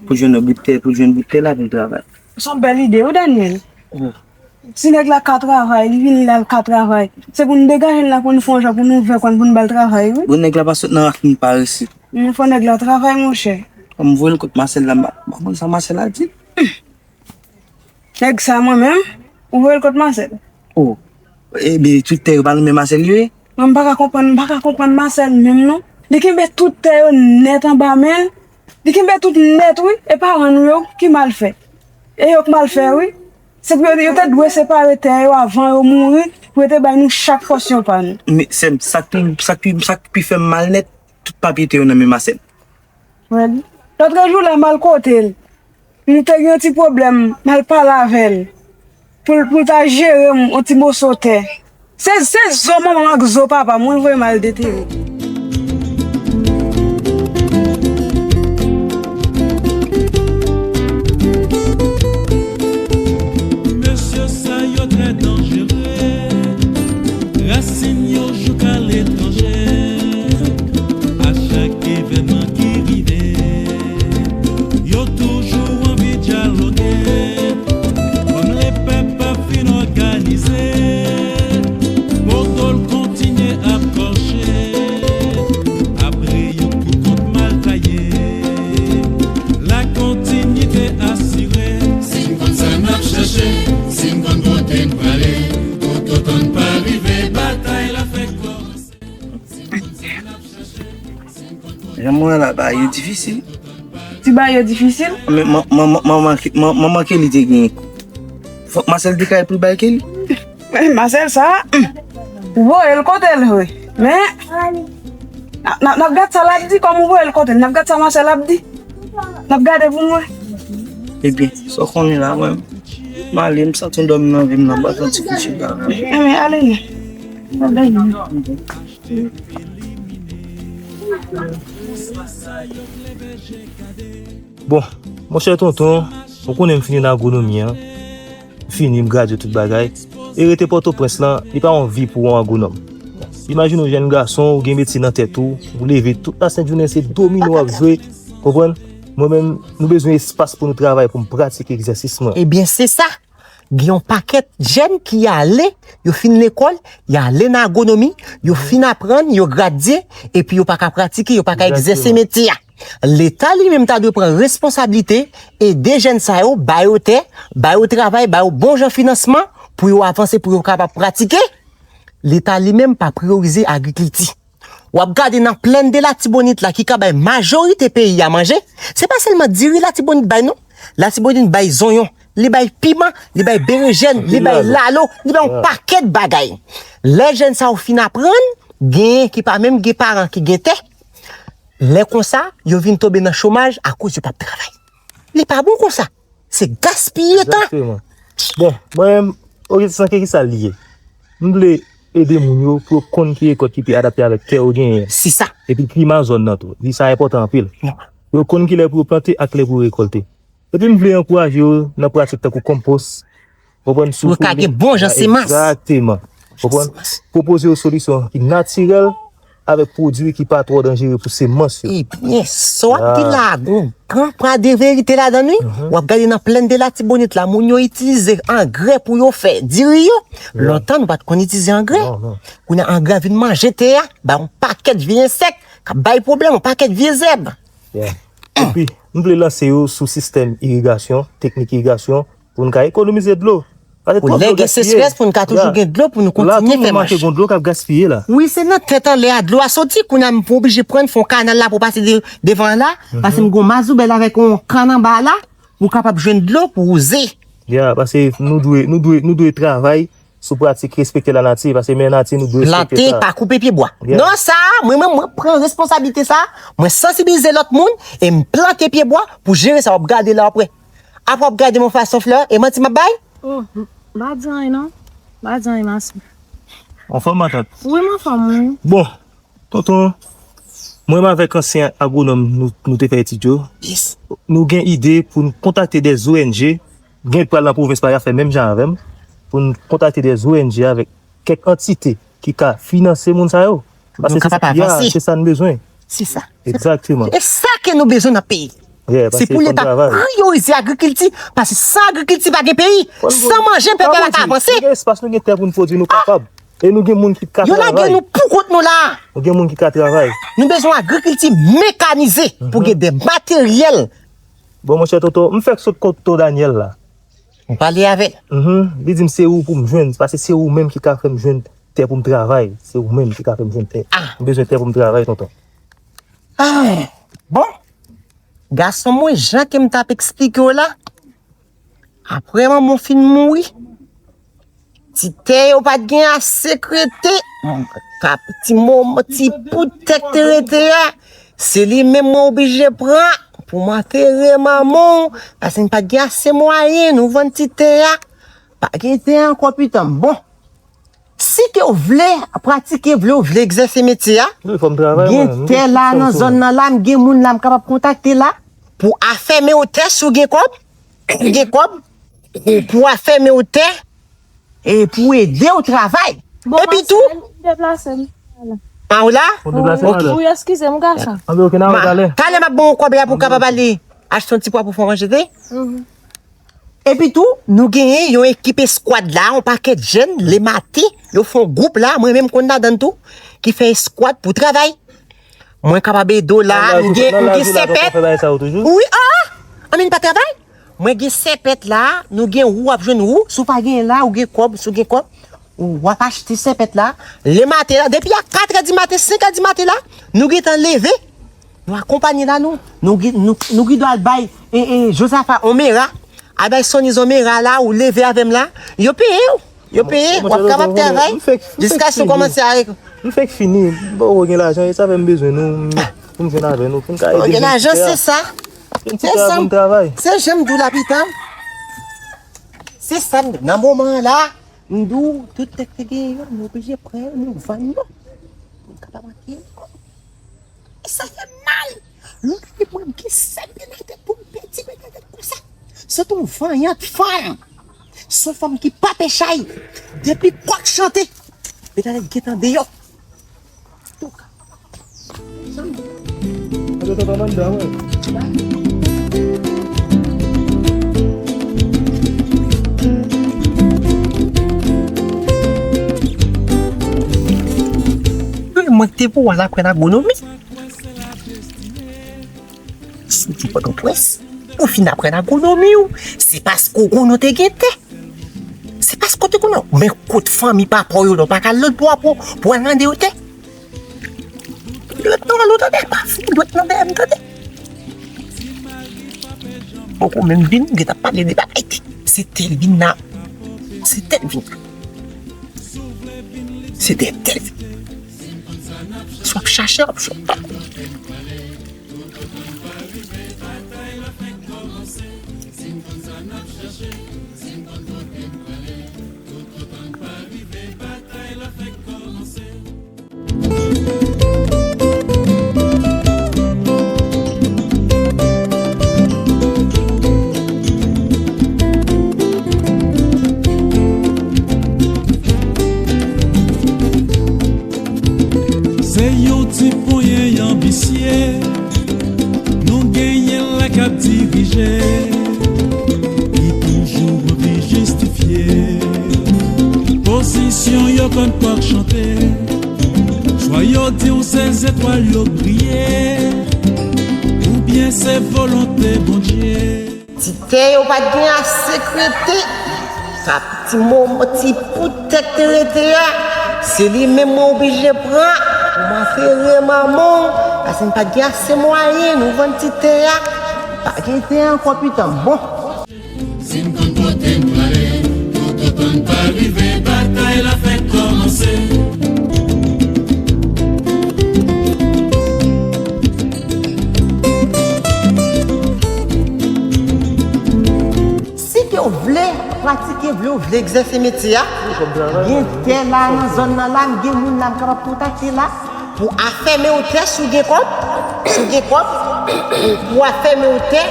pou jwenn yon bout tè, pou jwenn bout tè la pou l travay. Se yon bèl ide, wi, Daniel. Oh. Si nèg la ka travay, li vini la, l ka travay. Se pou n degaje l la, pou n fè yon jan, pou nou vè kòn, pou n ba l travay, wi. Bon, nèg la pa sot nan rak moun parese. Men fò nèg la travay, monchè. Kòm m voye l kot Marcel la, m pa, m pa konn sa Marcel ap di. Nèg sa, mwen menm, ou voye l kot Marcel? Oh. Ebyen, tout tè yo pa nan men Marcel yo ye? Mwen, m pa ka konprann, m pa ka konprann Marcel menm, non. Li kenbe tout tè yo nèt anba men l. Li kenbe tout nèt, wi. E paran nou yo, ki mal fè? E yo k mal fè, wi. Se pou yo, yo te dwe separe tè yo avan yo mouri, pou yo te bay nou chak pòsyon pa nou. Men, sè m, sa k pi, sa k pi, sa k pi fè m mal nèt, tout papye tè yo nan men Marcel. Lòt jou la, m al kote l. Nou te gen yon ti pwoblèm, m al pale avè l. Pou l, pou l ta jere m yon ti moso tè. Se, se zo manman m ak zo papa m, wi, voye m al detere. Mesye sa yo trè danjere, rasin yo jouk aletranje. A chak Jan mwen la, bagay yo difisil. Ti bagay yo difisil? Men man- man- man- manman Ke- man- manman Kelly te gen. Fòk Marcel te ka pi bay Kelly. Men Marcel sa, hmm, ou voye l kote l vre. Men, n ap- n ap- n ap gad sa l ap di, kòm ou voye l kote l, n ap gad sa Marcel ap di. N ap gade pou n wè. Ebyen, sa w konnen la, mwen, m ale, m santi yon dòmi nan vi m nan, m pa santi kouche la. Ebyen, ale non. N ap dòmi. Bon, monchè tonton, ou konnen m fini nan agwonomi an. M fini, m gradye tout bagay. E rete Pòtoprens lan, li pa yon vi pou yon agwonòm. Imajine yon jèn gason, ou gen metye nan tèt ou, ou leve tout lasent jounen se domino w ap jwe, konprann? Mwen menm, nou bezwen espas pou nou travay, pou m pratike egzèsis mwen. Ebyen, se sa. Gen yon pakèt jèn ki ale, yo fin lekòl, y ale nan agwonomi, yo fin aprann, yo gradye, epi yo pa ka pratike, yo pa ka egzèse metye a. Leta li menm ta dwe pran responsablite, ede jèn sa yo, ba yo tè, ba yo travay, ba yo bon jan finansman pou yo avanse, pou yo kapab pratike. Leta li menm pa priyorize agrikilti. W ap gade nan plèn de Latibonit la ki ka bay majorite peyi a manje, se pa sèlman diri Latibonit bay non. Latibonit bay zonyon, li bay piman, li bay berejèn, li bay lalo, li bay yon pakèt bagay. Lè jèn sa yo fin aprann, genyen ki pa menm gen paran ki gen tè. Lè konsa, yo vin tonbe nan chomaj akoz yo p ap travay. Li pa bon konsa. Se gaspiye tan. Egzakteman. Bon, mwen menm, oke, san ke ki sa l ye? M vle ede moun yo pou yo konn ki rekòt ki pi adapte avèk tè yo genyen. Se sa. Epi klima zòn nan tou. Li sa enpòtan anpil. Pou yo konn ki lè pou yo plante ak lè pou yo rekòlte. Epi m vle ankouraje yo nan pratik tankou konpos, konprann, sou pou yo ka gen bon jan semans. Egzakteman. Konprann? Semans. Pwopoze yo solisyon ki natirèl avèk pwodui ki pa twò danjere pou semans yo. Ebyen, sa w ap di la a, gon gran pa de verite ladan l, wi. W ap gade nan plèn de Latibonit la, moun yo itilize angrè pou yo fè diri yo. Lontan, nou pa t konn itilize angrè. Non, non. Kounye a, angrè a vin manje tè a, bay yon pakèt vye ensèk, k ap bay pwoblèm, yon pakèt vye zèb. Yeah. Epi, m vle lanse yo sou sistèm irigasyon, teknik irigasyon, pou n ka ekonomize dlo. Paske twòp dlo gaspiye. Pou lè gen sechrès, pou n ka toujou gen dlo, pou nou kontinye fè mach. Tou nou manke gon dlo k ap gaspiye la. Wi, se nan tèt anlè a dlo a soti, kounye a m oblije pran fon kanal la pou pase de- devan la, paske m gon mazoubèl avèk yon kann anba la, pou w kapab jwenn dlo pou wouze. Ya, paske nou dwe, nou dwe, nou dwe travay sou pratik respekte lanati, paske men nati nou dwe respekte sa. Plante, pa koupe pyebwa. Yeah. Non, sa, mwen menm, mwen pran responsablite sa, mwen sansibilize lòt moun, e m plante pyebwa pou jere sa w ap gade la apre. Apre w ap gade m yon fason flè, e manti m ap bay? Oh, m pa di anyen non. M pa di anyen, mason. Anfòm, matant? Wi, m anfòm, wi. Bon, tonton, mwen menm avèk ansyen agwonòm nou, nou te fè etid yo. Yes. Nou gen ide pou n kontakte de O N G, gen pral nan pwovens pa y ap fè menm jan avè m, pou n kontakte de O N G avèk kèk antite ki ka finanse moun sa yo. Paske se sa, ya, se sa n bezwen. Se sa. Egzakteman. E sa ke nou bezwen nan peyi. Yeah, se pou Leta priyorize agrikilti, paske san agrikilti pa gen peyi. San manje, pèp la pa ka avanse. Nou gen espas, nou gen tè pou n pwodui, nou kapab. E nou gen moun ki ka travay. Yo lage nou pou kont nou la. Nou gen moun ki ka travay. Nou bezwen agrikilti mekanize pou gen de materyèl. Bon, monchè tonton, m fèk sot kot tonton Daniel la. Ou pale avè l? Mhm. Li di m se ou pou m jwenn, paske se ou menm ki ka fè m jwenn tè pou m travay. Se ou menm ki ka fè m jwenn tè. Ah. M bezwen tè pou m travay, tonton. Ah. Bon. Gason mwen, jan ke m t ap eksplike w la, apre manman w fin mouri, ti tè yo pa t gen ase k rete. Kap ti moman, ti pout tè k te rete a, se li menm mwen oblije pran pou m antere manman w, paske n pa t gen ase mwayen, nou vann ti tè a. Pa gen tè ankò pitan m. Bon, si ke w vle pratike, vle w vle egzèse metye a, gen tè la nan zòn nan la, m gen moun la m kapab kontakte la pou afèmen w tè si w gen kòb, si w gen kòb, pou afèmen w tè, e pou ede w travay. Epi tou, deplase m. A, w la? Ou deplase, madanm? Wi, eskize m, gason. Anben, oke, n a wè talè. Talè m ap ban w kòb la pou w kapab ale achte yon ti pwa pou fè w manje, tande? Epi tou, nou genyen yon ekip eskwad la, yon pakèt jèn, lematen, yo fè yon gwoup la, mwen menm konn ladan l tou, ki fè eskwad pou travay. Mwen kapab ede w la, m gen, m gen sèpèt. Wi, ah! Anben, n pa travay? Mwen gen sèpèt la, nou gen wou, w ap jwenn wou. Si w pa genyen la, ou gen kòb, si w gen kòb, w ap achte sèpèt la. Lematen la, depi a katrè di maten, senk è di maten la, nou gentan leve. Nou akonpanye la, nou. Nou gi-, nou, nou gen dwa al bay, e, e, Jozafa on mera. Al bay Soniz on mera la, ou leve avè m la. Yo peye w. Yo peye, w ap kapab travay. Jiskaske w kòmanse a rek- M fèk fini. M poko gen lajan, e sa fè m bezwen nou, pou m jwenn avè nou, pou m ka ede gen lajan, se sa. Se sa. Se jan m di w la pita. Se sa, m, nan moman an la, m di w, tout tèt te gen yo, nou oblije pran yo, nou vann yo. Pou n kapab antre. E sa fè m mal. Lè w gade mwen, m gen sèl Benadèt pou m pèdi Benadèt konsa. Se t on vanyant fanm. Se on fanm ki pa pè chay. Depi kòk chante, Benadèt gentan deyò. Antouka. Mwen te tonton Manda, mwen. Mwen te pou al aprann agronomi. Si w te Pòtoprens, ou fin aprann agronomi w, se paske w konnen w te gen tè. Se paske w te konnen. Men kot fanmi papa w yo la, w pa ka al lòtbò a pou, pou al mande yo tè. Dwèt nan lo tande, pa fout dwèt nan dèyè m tande. Poko menm vin, gen t ap pale de bagay tè. Se tè l vin la. Se tè l vin la. Se tè, tè l vin. Si w ap chache, w ap jwenn. Se yon ti ponyen anbisye nou genyen la k ap dirije, ki toujou anvi jistifye pozisyon yo kòm kòk chante. Swa yo di w se zetwal yo briye, oubyen se volonte Bondye. Ti tè yo pa t gen ase k rete. Sa ti moman, ti poutèt te rete a, se li menm mwen oblije pran pou m antere manman w, paske m pa t gen ase mwayen, nou vann ti tè a. Pa gen tè ankò pitan, bon. Si n konn kote n prale, toutotan n pa rive, batay la fèk kòmanse. Si ke w vle pratike, vle w vle egzèse metye a, gen tè la nan zòn nan la, m gen moun la m kapab kontakte la. Pou afèmen w tè, si w gen kòb, si w gen kòb, pou, pou afèmen w tè.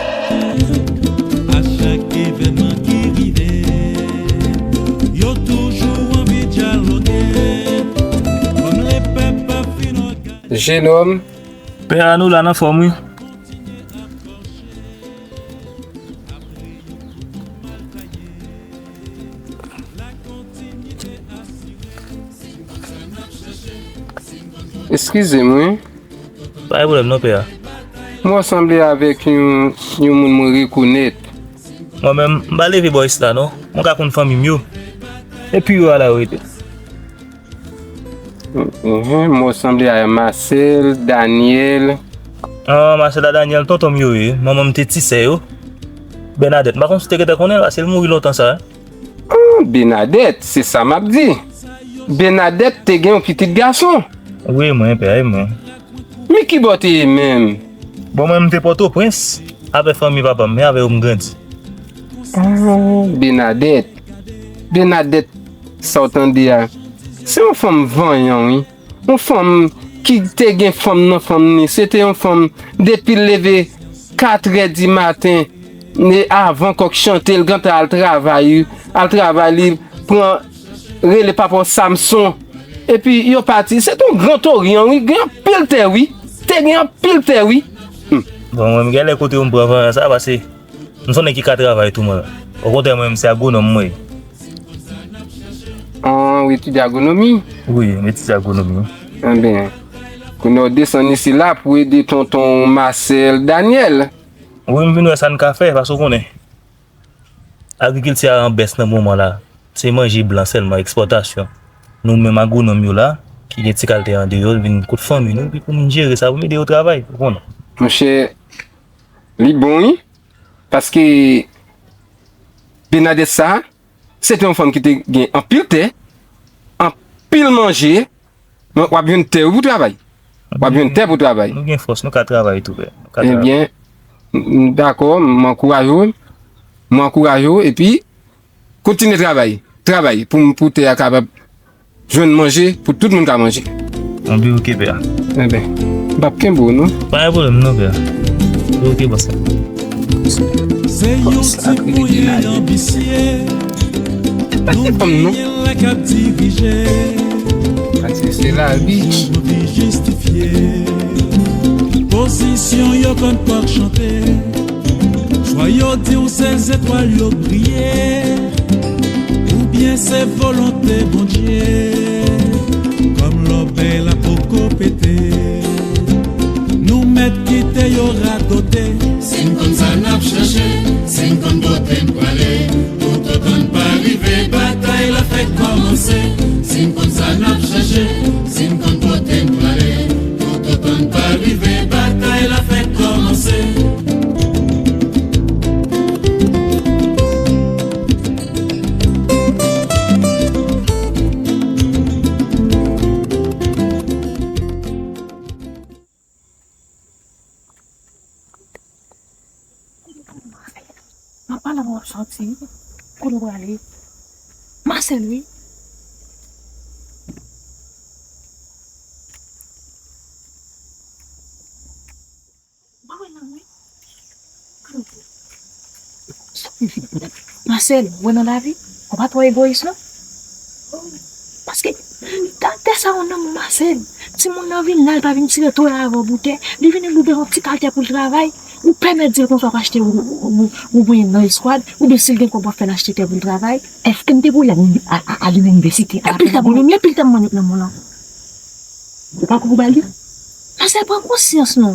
A chak evènman ki rive, yo toujou anvi dyaloge. Kòm lepèp ap fin òganize. Jenòm. Pè a, nou la, n anfòm, wi. Eskize m, wi. Pa gen pwoblèm non, pè a. Mwen sanble avèk yon, yon moun mwen rekonèt. Mwen menm, m pa leve bò isit la non. Mwen ka konn fanmi m yo. Epi yo a la yo rete. Mhm, mwen sanble a Marcel, Daniel. Ah, Marcel a Daniel, tonton m yo ye. Manman m te ti sè yo. Bernadette, m pa konn si w te gentan konnen l, paske l mouri lontan sa. Ah, Bernadette, se sa m ap di. Bernadette te gen yon pitit gason. Wi, mwen, pè, wi, mwen. Men ki bò te ye menm? Bon, mwen, m te Pòtoprens, avè fanmi papa m, men avè yo m grandi. Ah, Bernadette. Bernadette, sa w tande a, se yon fanm vanyan, wi. Yon fanm ki te gen fanm nan fanm ni. Se te yon fanm, depi l leve katrè di maten, ne, avan kòk chante, l gentan al travay, wi. Al travay, li pran, rele papa w Samson. Epi yo pati. Se te yon gran toryan, wi. Gen anpil tè, wi. Te gen anpil tè, wi. Hmm. Bon, mwen, m gen lè kote yo m pran vanyan sa, paske m se yon nèg ki ka travay tou, mwen. Okontrè, mwen, m se agwonòm, mwen. Ah, w etidye agwonòmi? Wi, m etidye agwonòmi. Enben, kounye a w desann isi la pou ede tonton Marcel Daniel. Wi, m vin wè sa n ka fè, paske w konnen. Agrikilti a an bès nan moman la. Se manje blan sèlman, ekspòtasyon. Nou menm agwonòm yo la, ki gen ti kal tè andeyò, vin kot fanmi nou, epi pou nou jere sa, pou m ede yo travay, ou konnen. Monchè, li bon, wi. Paske Bernadette sa, se te yon fanm ki te gen anpil tè, anpil manje. Men w ap jwenn tè pou travay. W ap jwenn tè pou travay. Nou gen fòs, nou ka travay tou, pè. Nou ka travay. Ebyen, m, m dakò, m ankouraje w. M ankouraje w, epi kontinye travay. Travay pou, pou tè a kapab jwenn manje, pou tout moun ka manje. Anben, oke, pè. Enben, m p ap kenbe w, non. Pa gen pwoblèm, non, pè. Oke, bòs. Se yon ti mouye anbisye. Nou genyen la k ap dirije. Paske se lavi. Pozisyon yo konn pòk chante. Swa yo di w se zetwal yo k briye, oubyen se volonte Bondye. Kòm lòbèy la poko pete, nou mèt kite yo radote. Si n konn sa n ap chache, si n konn kote n prale, toutotan n pa rive, batay la fèk kòmanse. Si n konn sa n ap chache, si n konn kote n prale, toutotan n pa rive, batay la fèk kòmanse. M ap pale w ap sòti. Kote w prale? Masèl, wi. Ou pa wè l la, wi. Masèl, ou wè nan lavi, ou pa twò egoyis, non. Paske karaktè sa yo nan mwen, Masèl. Timoun nan vin la, li pa vin tire toya avè w pou tè. Li vin li gen yon ti kal tè pou l travay. Ou pèmèt di l konsa w ap achte ou, ou, ou, ou byen nan eskwad, oubyen si l gen kòb w ap fè l achte tè pou l travay. Èske m te pou l al, al, al inivèsite? Epi l t ap, epi l t ap mannyòk nan men w lan. Ou pa konn ou ba li? Masèl, pran konsyans non.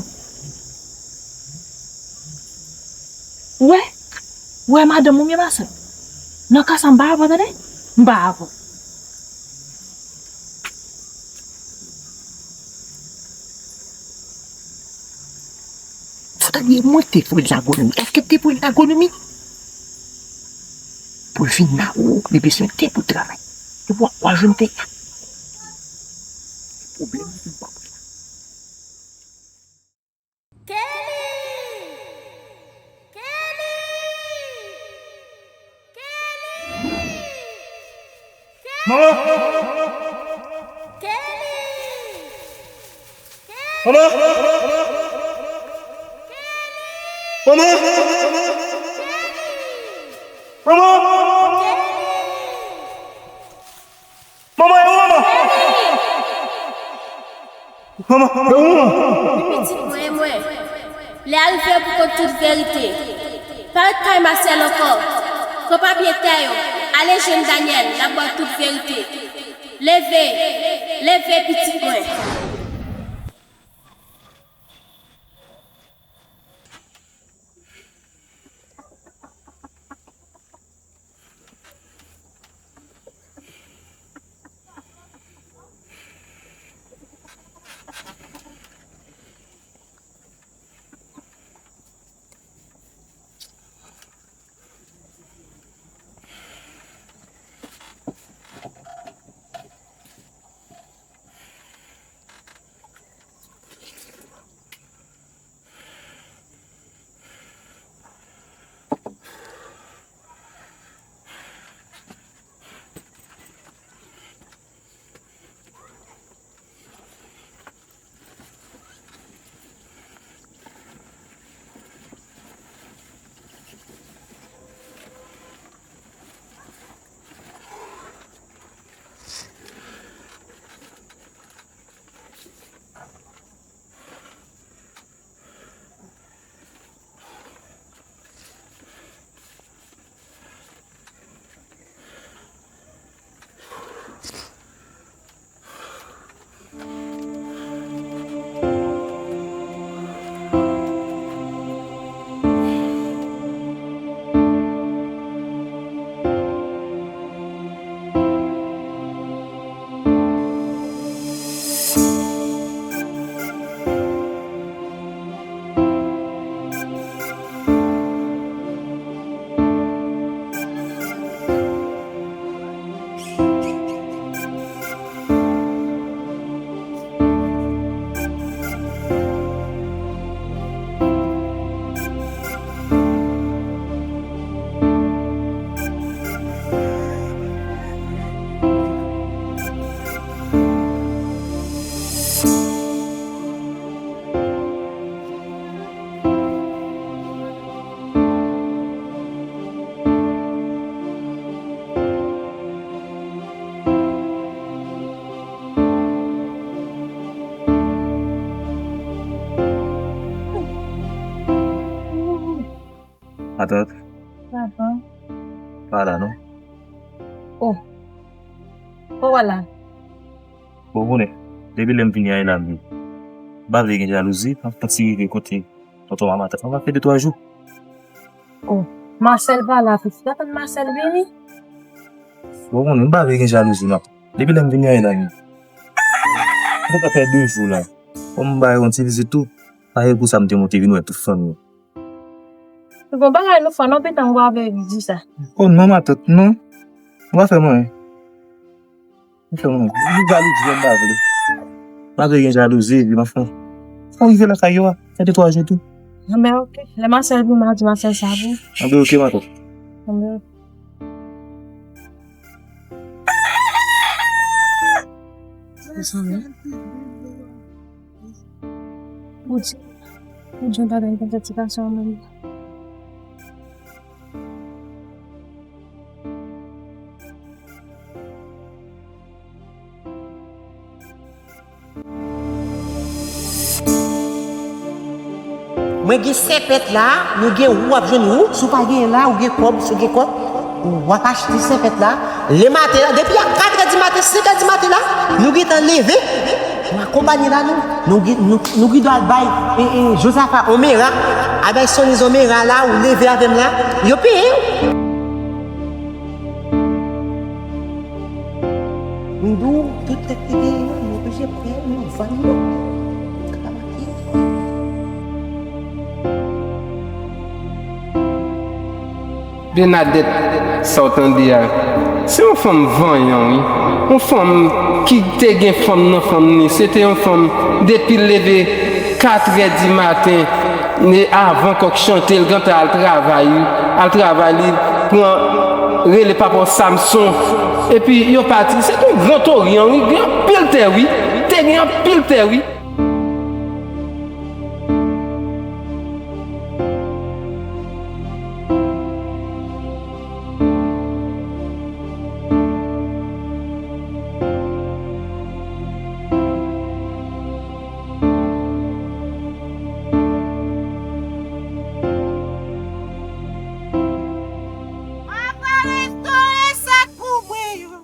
Ou wè? Ou wè madanm ou byen, Masèl? Nan ka sa m pa avè w, tande? M pa avè w. Fò tande, mwen te pou l nan agonomi. Èske te pou l nan agonomi? Pou l vin nan ou, li bezwen tè pou l travay. Epi w a, w a jwenn tè a. Pwoblèm pou m pa pou la. Kelly! Kelly! Kelly! Manman! Kelly! Manman! Manman! Manman! Manman, e ou, manman? Manman, e ou, manman? Wi, pitit mwen, e mwen. Lè a rive pou konn tout verite. Pa ret kay Masèl ankò. Pran papye tè yo. Ale jwenn Daniel, l ap ba w tout verite. Leve, leve, pitit mwen. Matant. Papa. Pa la, non. Oh. Kò w la? Bon, konnen, depi lè m vini a la, m pa vle gen jalouzi, m ap pati rive kote tonton a matant. Mwen pa fè de twa jou. Oh, Marcel pa la, pitit. Atann Marcel vini. Bon, konnen, m pa vle gen jalouzi, matant. Depi lè m vini a la, m pa fè de jou la. Bon, m ba yo yon ti vizit tou. Pa gen pou sa m te monte vin wè tout fanmi. Gon bagay nou fè, non, pitit, m pa vle di sa. Oh non, matant, non. Ou pa fè mwen. Ou fè mwen. Ou jalouzi, m pa vle. M pa vle gen jalouzi, epi m ap fè. Fò rive lakay yo a. Fè de twa jou tou. Anben, ok. Lè Marcel vin, m a di Marcel sa pou. Anben, ok, matant. Anben, ok. Mezanmi. Poudi, poudi m pa t gen konsantrasyon menm. Mwen gen sèpèt la, nou gen wou, w ap jwenn wou. Si w pa genyen la, ou gen kòb, si w gen kòb, w ap achte sèpèt la. Lè maten la, depi a katrè di maten, senkè di maten la, nou gentan leve. Nou akonpanye la, nou. Nou gen, nou, nou gen dwa al bay, e, e, Jozafa on mera, al bay Soniz on mera la, ou leve avè m la, yo peye w. M di w, tout tèt te genyen yo, nou oblije peye, nou vann yo. Bènadèt, sa w tande a, se yon fanm vanyan, wi. Yon fanm ki te gen fanm nan fanm ni. Se te yon fanm, depi l leve katrè di maten, ne avan kòk chante, l gentan al travay, wi. Al travay, li pran, rele papa w Samson. Epi, yo pati. Se te yon gran toryan, wi. Gen anpil tè, wi. Te gen anpil tè, wi. Papa, restore sa pou mwen yo.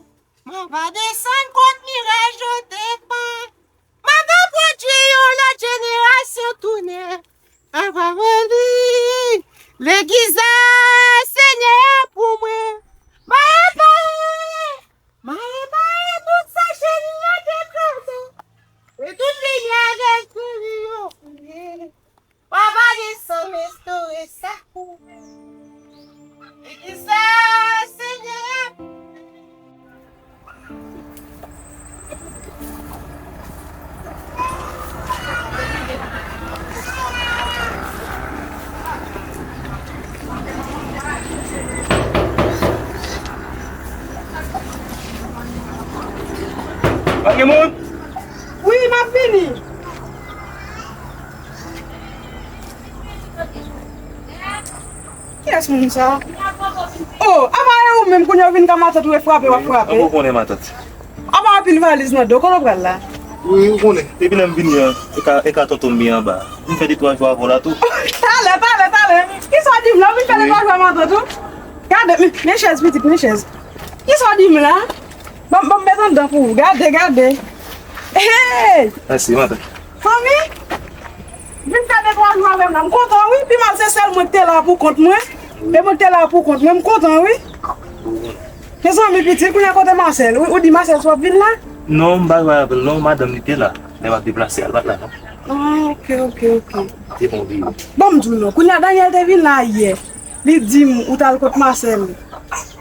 Mwen va desann kot miraj yo te fè. Mwen va pwodui yon lòt jenerasyon tounen. Mwen va reli legliz la, Senyè, pou mwen. Mwen va pare, mwen va pare tout sa cheri yo te kraze. E tout limyè lespri yo fouye. Papa desann restore sa pou mwen. E ki sa, Senyè? Pa gen moun? Wi, m ap vini. Kiyès moun sa? Oh, apa e ou menm kounye a w vin ka matant ou e frape, w ap frape? Ou konnen matant. Apa w ap vin valiz nan do, kote w pral la? Wi, ou konnen. Depi lè m vini an, e ka, e ka tonton m byen anba. M fè de twa jou avè w la tou. Talè, talè, talè. Kisa w di m la? Ou vin fè de twa jou avè matant ou? Gade, men, men chèz, pitit, men chèz. Kisa w di m la? Ban m, ban m met anndan pou ou. Gade, gade. Hey! Mèsi, matant. Fanmi, vin fè de twa jou avè m la. M kontan, wi. Pi mal, se sèl mwen ki te la pou kont mwen. E mwen ki te la pou kont mwen. M kontan, wi. Mezanmi, pitit, kounye a kote Marcel? Ou, ou di Marcel sou ap vin la? Non, m pa jwe avè l, non. Madanm li te la. Lè m ap deplase, al pa t la, non. Ah, ok, ok, ok. Te bon, wi. Bon, m di w non. Kounye a, Daniel te vin la yè. Li di m ou t al kot Marcel.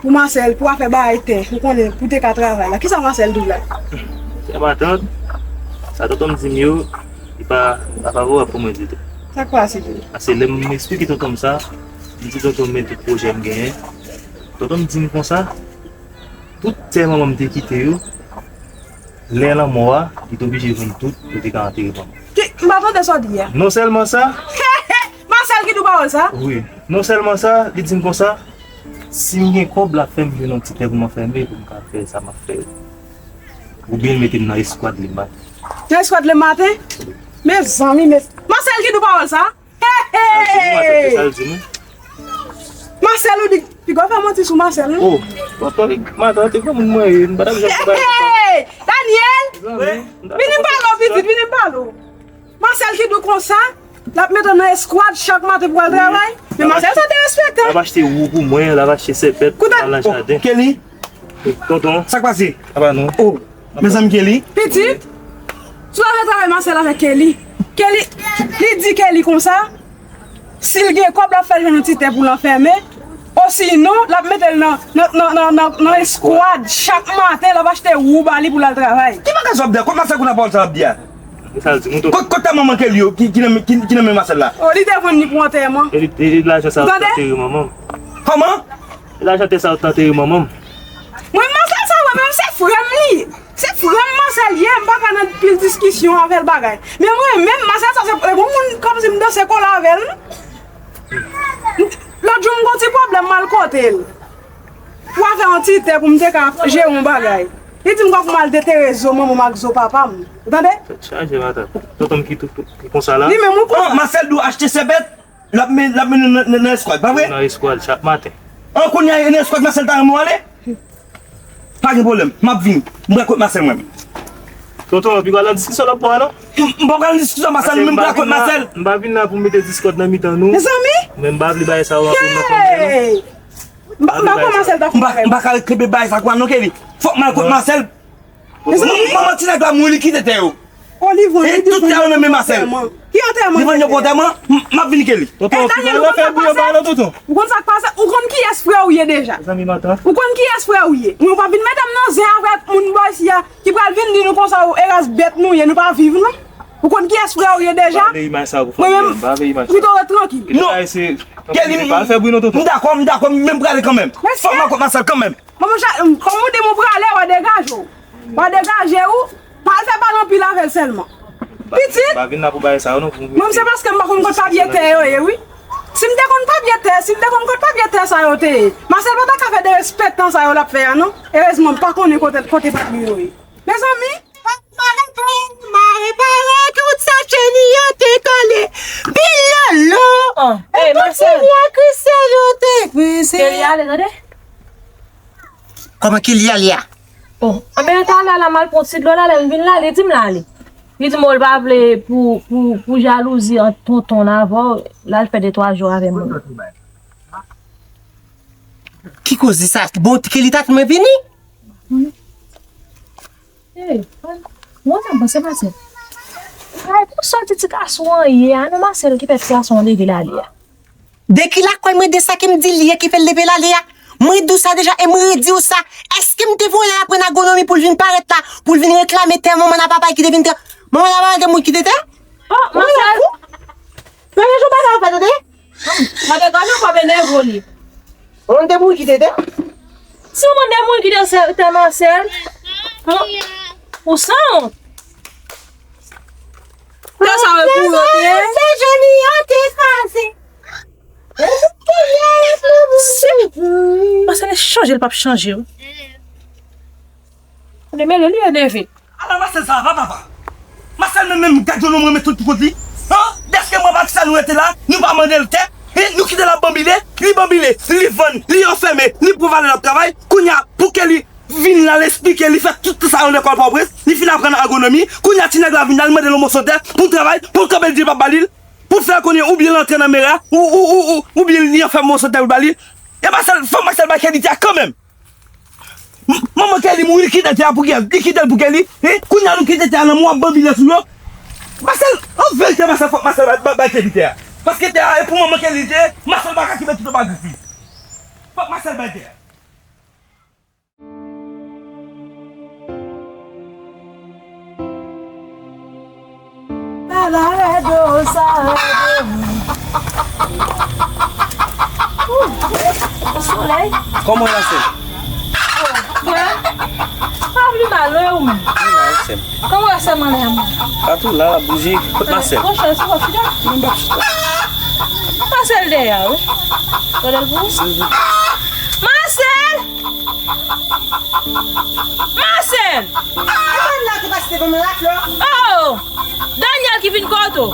Pou Marcel, pou afè bagay tè. Ou konnen, pou te ka travay la. Kisa Marcel di w la? Chè matant, sa tonton m di m yo, li pa, li pa favorab pou mwen ditou. Sa k pase pou ou? Paske lè m esplike tonton m sa, m di tonton m men tout pwojè m genyen. Tonton m di m konsa, tout tè manman m te kite yo, lè lanmò a, li t oblije vann tout pou te ka antere manman. Ki, m pa tande sa w di a. Non sèlman sa. Marcel ki di w pawòl sa? Wi. Non sèlman sa, li di m konsa, si m gen kòb, l ap fè m jwenn yon ti tè pou m anfème, pou m ka fè sa m ap fè yo. Oubyen l mete m nan eskwad lè maten. Nan eskwad lè maten? Mezanmi, mez-, Marcel ki di w pawòl sa? Hey, hey! Sa l di m, matant, se sa l di m. Marcel, ou di, piga w fè manti sou Marcel, non? Oh, tonton, matant, te granmoun mwen ye, m pa t ap janm bay. Hey, Daniel! Vini m pale w, pitit, vini m pale w. Marcel ki di w konsa, l ap mete w nan eskwad chak maten pou w al travay. Men Marcel sa derespektan. L ap achte wou pou mwen, l ap achte sèpèt pou al nan jaden. Kelly? Tonton. Sa k pase? Apa nou? Oh, mezanmi Kelly. Pitit, sou afè travay Marcel avèk Kelly. Kelly, li di Kelly konsa, si l gen kòb, l ap fè l jwenn yon ti tè pou l anfèmen. Osinon, l ap mete l nan, nan, nan, nan, nan, nan eskwad. Chak maten, l ap achte wou ba li pou l al travay. Ki bagay sa w ap di a? Kot Marcel konnen pawòl sa w ap di a? Sa l di, mouton. Kot, kot tè manman Kelly yo ki, ki nan, ki, ki nan men Marcel la? Oh, li te vann li pou antèman. E li, e lajan sa yo t antere manman m. Kòman? E lajan tè sa yo t antere manman m. Mwen, Marcel sa yo, menm se frè m li ye. Se frè m Marcel ye, m pa ka nan pil diskisyon avè l bagay. Men mwen menm, Marcel sa se, e bon moun kòmsi m danse kole avè l, non? Lòt jou m gon ti pwoblèm, m al kote l. Pou afè yon ti tè pou m te ka jere yon bagay. Li di m kwa pou m al detere zo manman m ak zo papa m. Ou tande? Tèt chaje, matant. Tonton m ki tou, tou, ki konsa la. Li menm ou konsa. Oh, Marcel di w achte sèpèt, l ap men, l ap mennen nan, nan, nan eskwad, pa vre? Nan eskwad, chak maten. An kounye a, e nan eskwad Marcel ta renmen w ale? Pa gen pwoblèm, m ap vini. M pral kot Marcel mwen menm. Tonton, pi w al nan diskisyon lòt bò a, non? M, m pa pral nan diskisyon Marcel, men m pral kot Marcel. M pa vin la pou m mete diskòd nan mitan nou. Mezanmi! Men m pa vle bagay sa yo antre nan fanmi an, non. Hey! M pa, m pa kwè Marcel ta fè bagay. M pa ka kenbe bagay sa kwa non, Kelly. Fòk m al kot Marcel. Manman ti nèg la mouri, li kite tè yo. Olivon, e tout tè yo nan men Marcel. Ki antèman? Li vann yo pou antèman, m, m ap vini, Kelly. Tonton, ki bagay nan fè bouyon ba non, tonton? Ou konn sa k pase? Ou konn kiyès frè ou ye deja? Zanmi matant. Ou konn kiyès frè ou ye? Mwen, ou pa vin mete m nan zen avèk moun bò isi a ki pral vin di nou konsa, ou eras bèt nou ye, nou pa viv non. Ou konn kiyès frè ou ye deja? Mwen menm, pito ret trankil. Non. Kelly, pa fè bri non, tonton. M dakò, m dakò, men m prale kanmenm. Fòk m al kot Marcel kanmenm. Manman, kòm ou di m ou prale, w a degaje w. W a degaje w, pa al fè pale anpil avè l sèlman. Pitit. Pa vin la pou bagay sa yo non, pou... Mwen, se paske m pa konn kot papye tè yo ye, wi. Si m te konn papye tè, si m te konn kot papye tè sa yo te ye, Marcel pa ta ka fè derespektan sa yo l ap fè a, non. Erezman, m pa konnen kote, kote papye yo ye. Mezanmi! Mare, mare, mare, tout sa Jenny yo te kole. Bilolo. Ah, hey, Marcel. Tout sa Christian yo te brize. Kelly ale, tande? Kòman Kelly ale a? Oh, anben, talè a la, m al pran ti dlo la, lè m vin la, li di m l ale. Li di m, oh, l pa vle pou, pou, pou jalouzi ant tonton l avè w, l al fè de twa jou avè moun. Ki koze sa? Bon, Kelly ta tande mwen vini? Hey, mwen menm, panse Marcel. Ay, pou sòti ti gason an ye a, non, Marcel ki fè ti gason an leve l ale a. De ki lakòl mwen, de sa ke m di l ye ki fè l leve l ale a. Mwen di w sa deja e mwen redi w sa. Èske m te voye l al aprann agronomi pou l vin parèt la, pou l vin reklame tè manman l a papa l ki te vin tè, manman l a papa l te mouri kite tè? Oh, Marcel. Premye jou bagay ou fè, tande? Gade, gade kòb enève w li. Ou te mouri kite tè? Si w mande moun ki te sè, tè Marcel, ou sanwont. Tè sa yo pou yo te. Se Jenny yo te kraze. Marcel chanje, l p ap chanje, wi. Li mele, li enève. Ala Marcel sa va, papa. Marcel menm, menm, gad yon nonm renmen tout pou kont li. Han? Dèske mwen pa di sa nou rete la, nou pa mande l tè. E nou kite l ap banbile, li banbile, li vann, li anfème, li pran valè l ap travay. Kounye a, pou ke li vin la, l esplike, li fè tout sa yo lekòl Pòtoprens, li fin aprann agronomi. Kounye a, ti nèg la vin la, li mande l yon moso tè pou l travay, pou l kanpe l di l p ap ba li l, pou l fè l konnen oubyen l antre nan meri a, ou, ou, ou, ou, oubyen li anfème moso tè pou l ba li. E Marcel, fò Marcel bay kè li tè a kanmenm. M-, manman Kelly mouri, li kite tè a pou kiyès? Li kite l pou Kelly? Hein? Kounye a nou kite tè a nan men w ap banbile sou yo. Marcel, an verite, Marcel, fòk Marcel bay, bay, bay Kelly tè a. Paske tè a, e pou manman Kelly li te ye, Marcel pa ka kite tout anba gras li. Fòk Marcel bay tè a. Ala rèd o, sa rèd o. Solèy. Kòman w ye, sè? Frè, pa vle mal non, e ou menm? Mwen la, sè m. Kòman w ye, sè m, la? Patou la, l ap bouje. Kot Marcel? Monchè, se pa fidèl. Mwen pa fidèl. Marcel dèyè a, wi. Gade l pou ou. Silvouplè. Marcel! Marcel! E pa m la ki pase devan mwen la, Flò? Oh! Daniel ki vin kote w.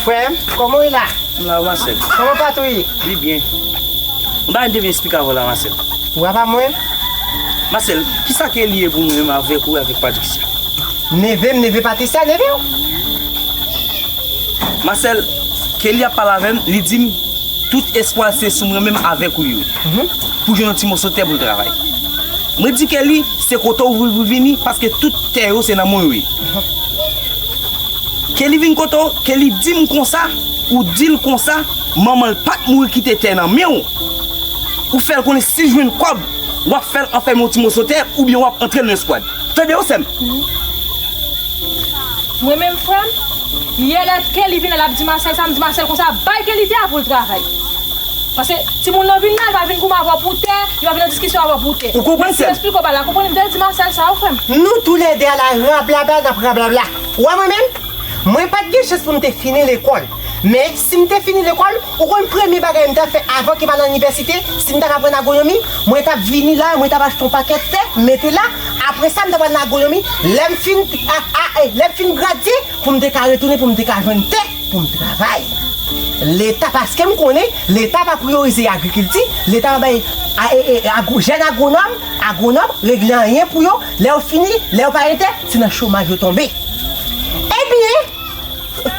Frè m, kòman w ye la? M la, Masèl. Kòman patwon ye? Li byen. M pa te vin esplike avè w la, Masèl. Ou pa mwen? Masèl, kisa ke li ye pou mwen menm avèk ou, avèk Patricia? Neve m, neve Patricia, neve w? Masèl, Kelly ap pale avè m, li di m tout espwa l se sou mwen menm avèk ou yo. Pou jwenn yon ti moso tè pou l travay. Mwen di Kelly, se kote w pou l vini, paske tout tè yo se nan men w yo ye. Kelly vin kote w, Kelly di m konsa, ou di l konsa, manman l pa t mouri kite tè nan men w. Ou fè l konnen si l jwenn kòb, w ap fè l anfèmen yon ti moso tè, oubyen w ap antre l nan eskwad. Tande w, sè m? Mwen menm, frè m, yè lè Kelly vin la, l ap di Masèl sa, m di Masèl konsa, bay Kelly tè a pou l travay. Paske timoun nan vin la, li pa vin goumen avè w pou tè, li pa vin nan diskisyon avè w pou tè. Ou konprann, sè m? Esplike w bagay la, konprann, m te di Masèl sa, wi, frè m. Nou toulède a la, rablabla, n ap rablabla. Ou wè mwen menm? Mwen pa t gen chans pou m te fini lekòl. Men, si m te fini lekòl, ou konn premye bagay m t ap fè avan ke m al nan inivèsite, si m t ap aprann agwonomi, mwen t ap vini la, mwen t ap achte yon pakèt tè, mete la, apre sa, m t ap al nan agwonomi, lè m fin, a, a, e, lè m fin gradye, pou m te ka retounen, pou m te ka jwenn tè, pou m travay. Leta, paske m konnen, Leta pa priyorize agrikilti, Leta pa bay a, e, e, agwo-, jèn agwonòm, agwonòm, regle anyen pou yo, lè yo fini, lè yo pa gen tè, se nan chomaj yo tonbe. Ebyen,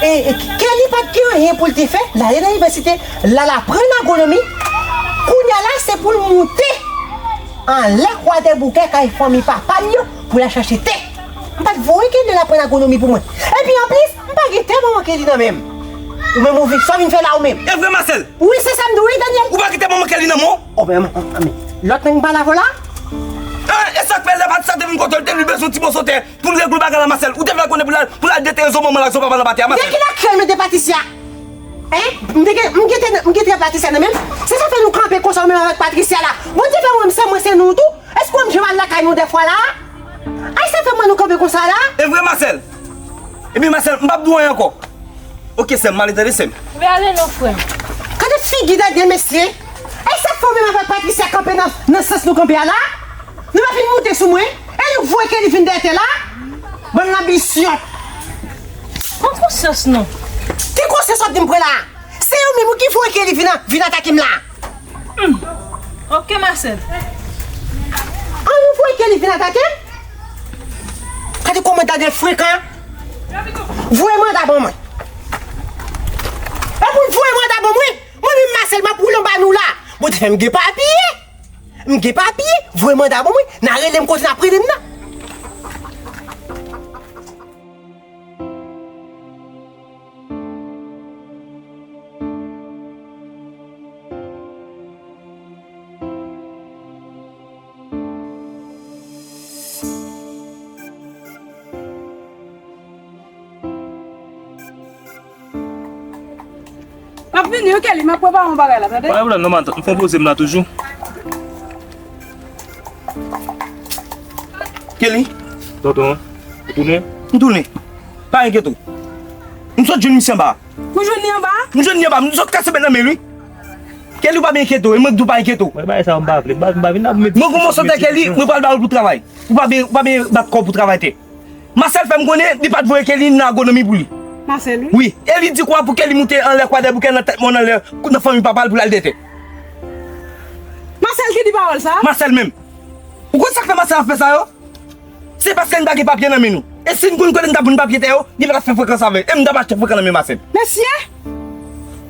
e, e, Kelly pa t gen anyen pou l te fè, l ale nan inivèsite, l al aprann agwonomi, kounye a la, se pou l moute anlè Kwadèboukè kay fanmi papa l yo, pou l al chache tè. M pa t voye Kelly al aprann agwonomi pou mwen. Epi anplis, m pa gen tè manman Kelly nan men m. Ou menm ou vin, sa w vin fè la ou menm? E vre, Masèl? Wi, se sa m di w, wi, Daniel. Ou pa gen tè manman Kelly nan men w? O, men, men, men, men. Lòt nèg m pale avè w la? E, e sa k fè lè Patricia te vin kote w, li te vin bezwen ti moso tè pou l regle bagay la, Masèl. Ou te fè l konnen pou l al, pou l al detere zo manman l ak zo papa l anba tè a, Masèl. De kilè k fè l mete Patricia? Hein? M te gen, m gen tè, m gen tè Patricia nan men m. Se sa fè nou kanpe konsa ou menm avèk Patricia la. Bondye fè mwen, se mwen, se nou tou. Èske w wè m janm al lakay nou dèfwa la? Ay, sa fè mwen nou kanpe konsa la? E vre, Masèl? Ebyen, Masèl, m p ap di w anyen ankò. Oke, sè m, m ale tande, sè m. Vin ale non, frè m. Gade figi Daniel, mesye. Ay, sa fè w menm avèk Patricia kanpe nan, nan sans nou kanpe a la? Nou pa fin moute sou mwen? E nou voye Kelly vin dèyè tè la? Bann lanbisyon. Pran konsyans non. Ki konsyans w ap di m pran la? Se ou menm ou ki voye Kelly vin, vin atake m la. Hmm. Oke, Masèl. An nou voye Kelly vin atake m? Gade kòman Daniel frekan. Voye manda ban mwen. E pou l voye manda ban mwen, mwen menm Masèl, m ap woule anba nou la. Bon, te fè m gen papye. M gen papye, voye manda ban mwen, n a rele m kote n ap rele m nan. M ap vini, wi, Kelly, m ap prepare yon bagay la, tande? Pa gen pwoblèm, non, matant. M fè poze m la toujou. Kelly? Tonton, ou tounen? M tounen. Pa enkyete w. M sot jwenn misye anba a. Ou jwenn li anba a? M jwenn li anba a. M sot kase bèt nan men l, wi. Kelly, ou pa byen enkyete w. E mwen k di w pa enkyete w. Mwen, bagay sa yo, m pa vle. M pa, m pa vin ap met... Mwen gen yon mòso tè, Kelly, mwen pral ba w l pou travay. Ou pa byen, ou pa byen bat kò w pou travay tè. Masèl fè m konnen li pa t voye Kelly nan agwonomi pou li. Masèl, wi. Wi, e li di kwa pou Kelly moute anlè Kwadèboukè nan tèt mòn anlè, nan fanmi papa l pou l al dèyè tè. Masèl ki di pawòl sa? Masèl menm. Ou konn sa k fè Masèl ap fè sa yo? Se paske n pa gen papye nan men nou. E si n konn kote n t ap jwenn papye tè yo, li pa t ap fè frekans avè l. E m t ap achte frekan nan men Masèl. Mesye!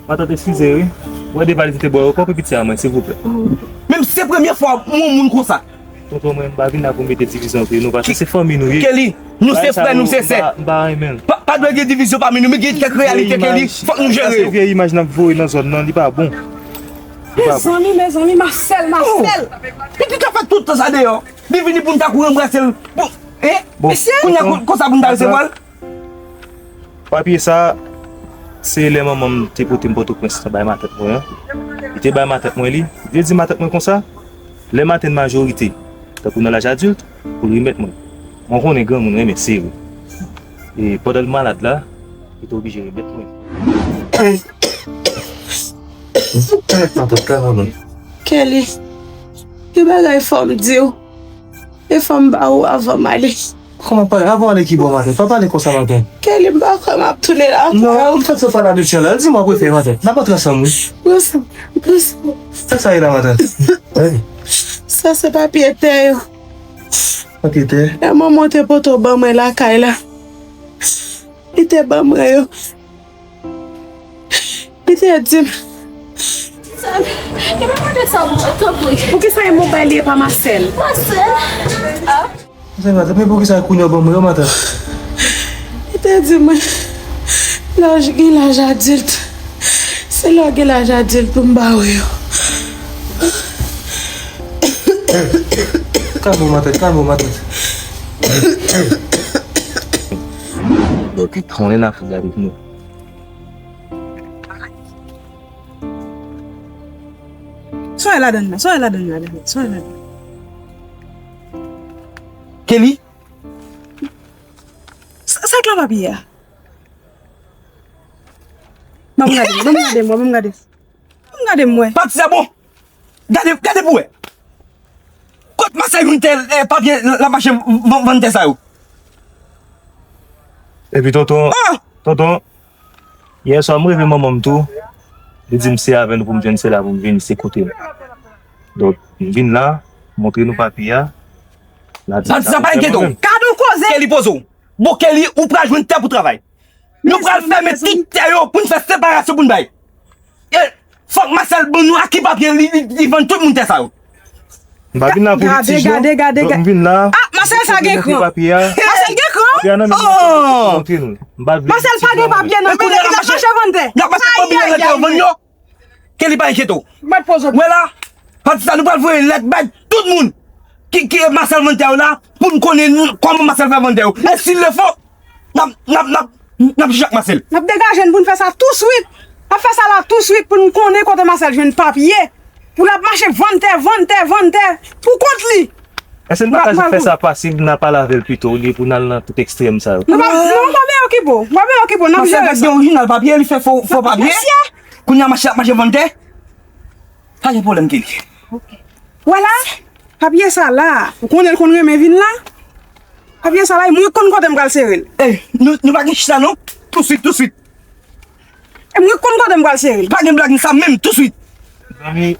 Matant, eskize, wi. Mwen de valite te bò yo, kòpe piti a mwen, silvouplè. Menm se premye fwa m wè yon moun konsa. Tonton, mwen, m pa vin la pou m mete divizyon antre nou, paske se fanmi nou ye. Kelly, nou se frè, nou se sè. M pa, m pa renmen l. Pa, pa dwe gen divizyon pami nou, men gen kèk reyalite, Kelly, fòk nou jere yo. Sa se vye imaj n ap voye nan zòn nan, li pa bon. Li pa bon. Mezanmi, mezanmi, Masèl, Masèl. Pitit la fè tout tan sa deyò. Li vini pou n ta kouri anbrase l. Bon, hein? Bon. Kounye a, kon-, konsa pou n ta resevwa l? Papye sa, se lè manman m te pote m Pòtoprens nan bay matant mwen an. Li te bay matant mwen li. Li te di matant mwen konsa, lè m atenn majorite, tankou nan laj adilt, pou l remèt mwen. Mwen konnen granmoun renmen sere. E pandan l malad la, li te oblije remèt mwen. Kelly, gen bagay fò m di w. E fò m ba ou avan m ale. Kòman pale? Avan w ale ki bò matant? Pa pale konsa matant. Kelly, m pa kwè m ap tounen lakay ou. Non, m fèk sot pale avèk Sherla. L di m w ap refè matant. N ap antre ansanm, wi. Pran san, pran san. Sa k sa ye la matant? Sa se papye tè yo. Papye tè? Lè manman w te pote w ban mwen lakay la. Li te ban mwen yo. Li te di m. Sa, e pa mande sa pou mwen, tanpri. Poukisa e mobile li e pa Marcel? Marcel? Ah. Sa va, men poukisa kounye a w ban mwen yo, matant? Li te di mwen, lè w gen laj adilt, se lè w gen laj adilt pou m ba ou yo. Kalme w, matant, kalme w, matant. Bon, ki konnen n ap fè avèk nou. Sa w wè ladann la, sa w wè ladann la, sa w wè ladann. Kelly? Sa, sa k lan papye a? Ban m gade, ban m gade, mwen, ban m gade. Ban m gade, mwen. Pati sa bon. Gade, gade pou wè. Kot Marcel jwenn tè, eh, papye l ap mache vann, vann tè sa yo? Epi tonton, tonton, yè swa m reve manman m tou. Li di m se avè nou pou m jwenn, se la pou m vini, se kote m. Donk, m vin la, montre nou papye a. N a di sa pa enkyete w. Gade yon koze. Kelly poze w. Bon, Kelly, ou pral jwenn tè pou travay. Nou pral fèmen tout tè yo pou n fè separasyon pou n bay. E fòk Marcel ban nou a ki papye li, li, li vann tout moun tè sa yo. M pa vin la pou litij, non. Gade, gade, gade. Donk, m vin la. Ah, Marcel sa gen kran. Papye a. Marcel gen kran. Papye a nan men mwen, montre nou. M pa vle Marcel pa gen papye nan men li, l ap mache vann tè. L ap mache vann tè yo vann yo. Kelly pa enkyete w. Mèt poze w. Wè la, pati sa nou pral voye lèt bay tout moun ki, ki Marcel vann tè yo la, pou n konnen nou, kòman Marcel fè vann tè yo. E si l le fo, n ap, n ap, n ap, n ap jije ak Marcel. N ap degaje n pou n fè sa touswit. N ap fè sa la touswit pou n konnen kote Marcel jwenn papye. Pou l ap mache vann tè, vann tè, vann tè, pou kont li. Èske n pa ka jis fè sa pasib, n a pale avè l pito, olye pou n al nan tout ekstrèm sa yo? Nou pa, non, pa bezwen okipe w. Pa bezwen okipe w, n ap jere sa. Marcel gen orijinal papye, li fè fo, fo papye. Kounye a mache, ap mache vann tè. Pa gen pwoblèm, Kelly. Wè la, papye sa la, ou konnen l konn renmen vin la. Papye sa la, e mwen k konn kote m pral sere l. Ey, nou, nou pa gen chita non, touswit, touswit. E mwen k konn kote m pral sere l. Pa gen blag nan sa menm, touswit. Zanmi,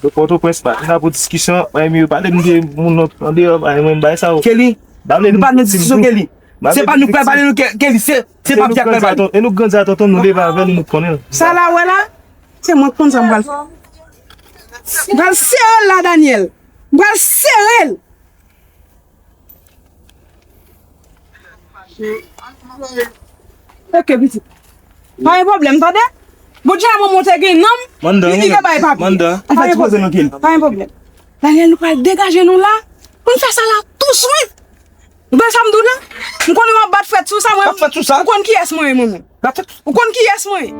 de Pòtoprens, pa vin la pou diskisyon, bay miyo, pale m de moun nan andeyò, bay mwen bay sa yo. Kelly, nou pa nan diskisyon, Kelly. Se pa nou k pral pale, nou, Ke-, Kelly, se, se papye a k pral pale. E nou grandi a tonton, nou leve avè l, nou konnen l. Sa la, wè la, se mwen k konn sa m pral fè. M pral sere l la, Daniel. M pral sere l. Ok, pitit. Pa gen pwoblèm, tande? Bon, Dja, mwen monte gen nanm, li, li te bay papye. Pa gen pwoblèm. Pa gen pwoblèm. Daniel, nou pral degaje nou la. Pou n fè sa la touswit. Ou tande sa m di w la? M konnen w ap bat frèt sou sa, mwen. Bat frèt sou sa? Ou konn kiyès mwen ye, mwen menm? Bat frèt. Ou konn kiyès mwen ye?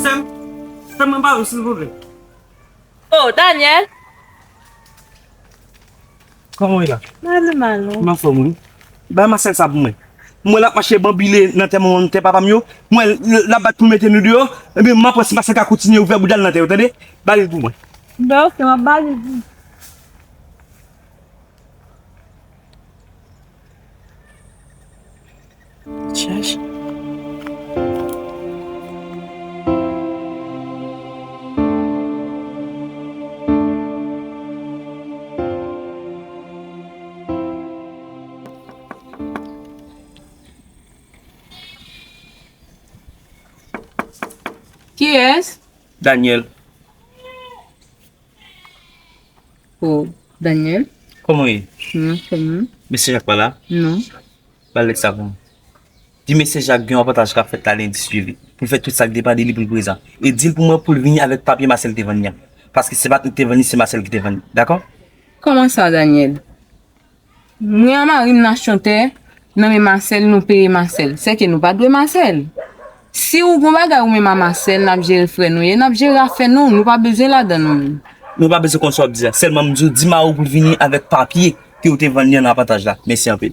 Sè m, fè mwen pale, silvouplè. Oh, Daniel! Kòman w ye la? Mwen anfòm, wi. Bay Marcel sa pou mwen. Mwen l ap mache banbile nan tè manman m, tè papa m yo. Mwen, l, l ap bat pou mete nou deyò. Ebyen, m ap wè si Marcel ka kontinye ouvè bouda l nan tè yo, tande? Ba li l pou mwen. Ben, ok, m ap ba li l pou ou. Chache. Kiyès? Daniel. Oh, Daniel? Kòman w ye? Mwen anfòm, wi. Mesye Jacques pa la? Non. Ba l lèt sa pou mwen. Di mesye Jacques gen yon avantaj k ap fèt la lendi suivi. Pou l fè tout sa k depann de li pou l prezan. E di l pou mwen pou l vini avèk papye Marcel te vann li an. Paske se pa t nou k te vann li, se Marcel ki te vann li. Dakò? Kòman sa, Daniel? Mwen a mari m n achte yon tè nan men Marcel, nou peye Marcel. Sèke nou pa dwe Marcel. Si ou gon bagay ou menm a Marcel, n ap jere frè nou ye, n ap jere afè nou, nou pa bezwen ladan nou menm. Nou pa bezwen konn sa w ap di a. Sèlman m di w, di mari w pou l vini avèk papye ke w te vann li an nan avantaj la. Mèsi anpil.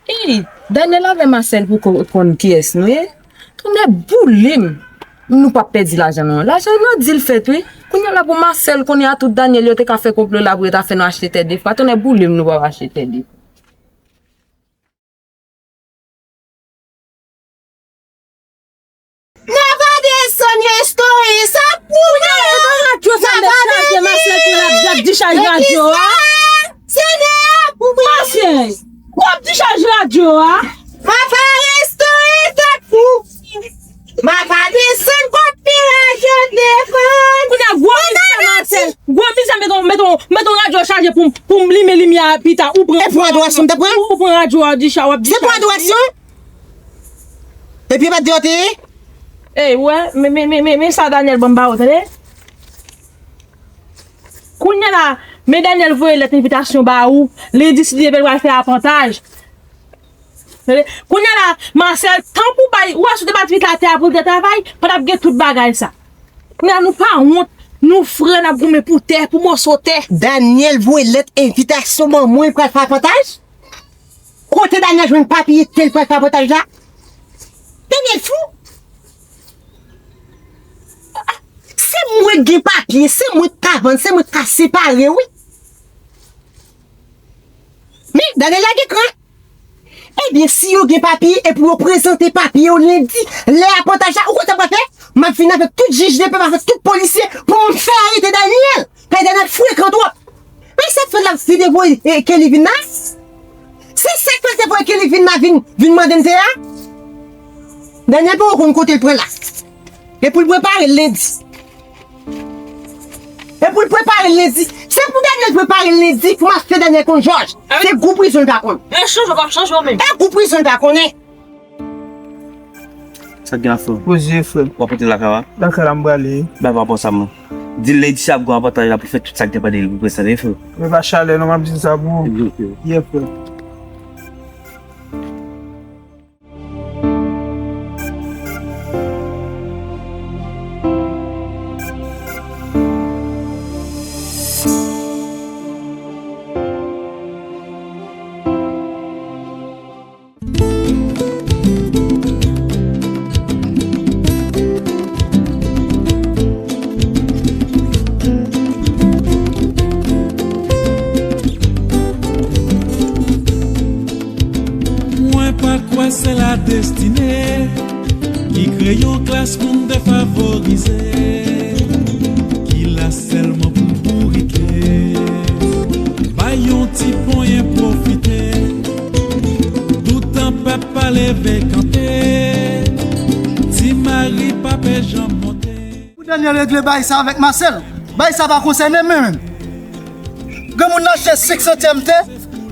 Ey, Daniel avè Marcel poko konn kiyès nou ye. Tonnè boule m. Nou p ap pèdi lajan nou an. Lajan nou an di l fèt wi. Kounye a la pou Marcel konnen a tout Daniel yo te ka fè konplo la pou yo ta fè nou achte tè de fwa. Tonnè boule m nou p ap achte tè de fwa. N a va desann restore sa pou mwen. Radyo sa m dechaje, Marcel pran l ap dichaj radyo a. Senyè, pou mwen. Marcel, w ap dichaj radyo a. M a va restore tèt pou. M a va desann kot miraj yo defann. Kounye a gwo mizè Marcel, gwo mizè, met on, met on, met on radyo chaje pou, pou m limen limyè a pita. Ou pran. E pou adoration m te pran? Ou pran radyo a, w ap dichaj. Se pou adoration? Epi pa di yo te ye? Ey, wè, men, men, men, men, men sa Daniel ban m ba ou, tande? Kounye a la, men Daniel voye lèt envitasyon ba ou, li di si Dye vle l pral fè apantaj. Tande? Kounye a la, Marcel, tankou bay, ou wè si w te bat vit atè a pou l te travay, pa t ap gen tout bagay sa. Kounye a nou pa wont, nou frè, n ap goumen pou tè, pou moso tè. Daniel voye lèt envitasyon ban mwen, l pral fè apantaj? Kote Daniel jwenn papye tel pral fè apantaj la? Daniel fou? Se mwen k gen papye, se mwen k ka vann, se mwen k ka separe, wi. Men, Daniel la gen kran. Ebyen, si yo gen papye, e pou yo prezante papye yo lendi, lè apantaj la, ou konn sa m pral fè? M ap vin avèk tout jij de pè, avèk tout polisye, pou m fè arete Daniel. Paske Daniel frekan twòp. Men sa k fè l ap vide voye, e, Kelly vin la? Se sa k fè l te voye Kelly vin la, vin, vin mande m te a? Daniel poko konn kote l pran la. E pou l prepare l lendi. E pou l prepare l lendi. Se pou Daniel prepare l lendi, pou m achte Daniel konn Jòj. Se gou prizon l pa konn. E chanje w p ap chanje w menm. E gou prizon l pa konnen. Sa k gen ap fè w? Poze, frè. W ap pote l lakay w a? Lakay la m prale. Bay pa pòs a mwen. Di l Lady Chap gon avantaj la pou fè tout sa k depann de li pou prezante, frè. Men pa chalè non, m ap di sa pou ou. Ebyen, frè. Yeah, frè. Mwen pa kwè se la destine ki kreye yon klas moun defavorize, ki la sèlman pou bourike, bay yon ti ponyen pwofite. Toutan pèp pa leve kanpe, Ti Mari pa pe janm monte. Pou Daniel regle bagay sa avèk Marcel, bagay sa pa konsène m menm. Granmoun nan achte senk santyèm tè,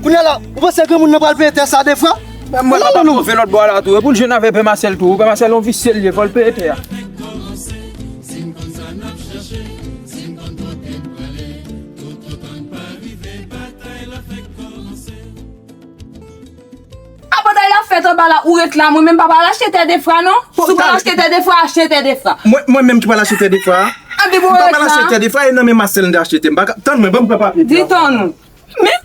kounye a la, ou panse granmoun nan pral peye tè sa de fwa? Mwen pa pral pwouve lòt bò a la tou, e pou l jwenn avèk Pè Marcel tou, Pè Marcel yon visye l ye, fò l peye tè a. Apantaj la fèt anba la, ou ret la, mwen menm pa pral achte tè de fwa non. Si w pral achte tè de fwa, achte tè de fwa. Mwen, mwen menm ki pral achte tè de fwa a? Anpi pou ou ret la. M pa pral achte tè de fwa, e nan men Marcel m te achte tè m. Pa ka, tann mwen, ban m pran papye. Di tann ou. Men,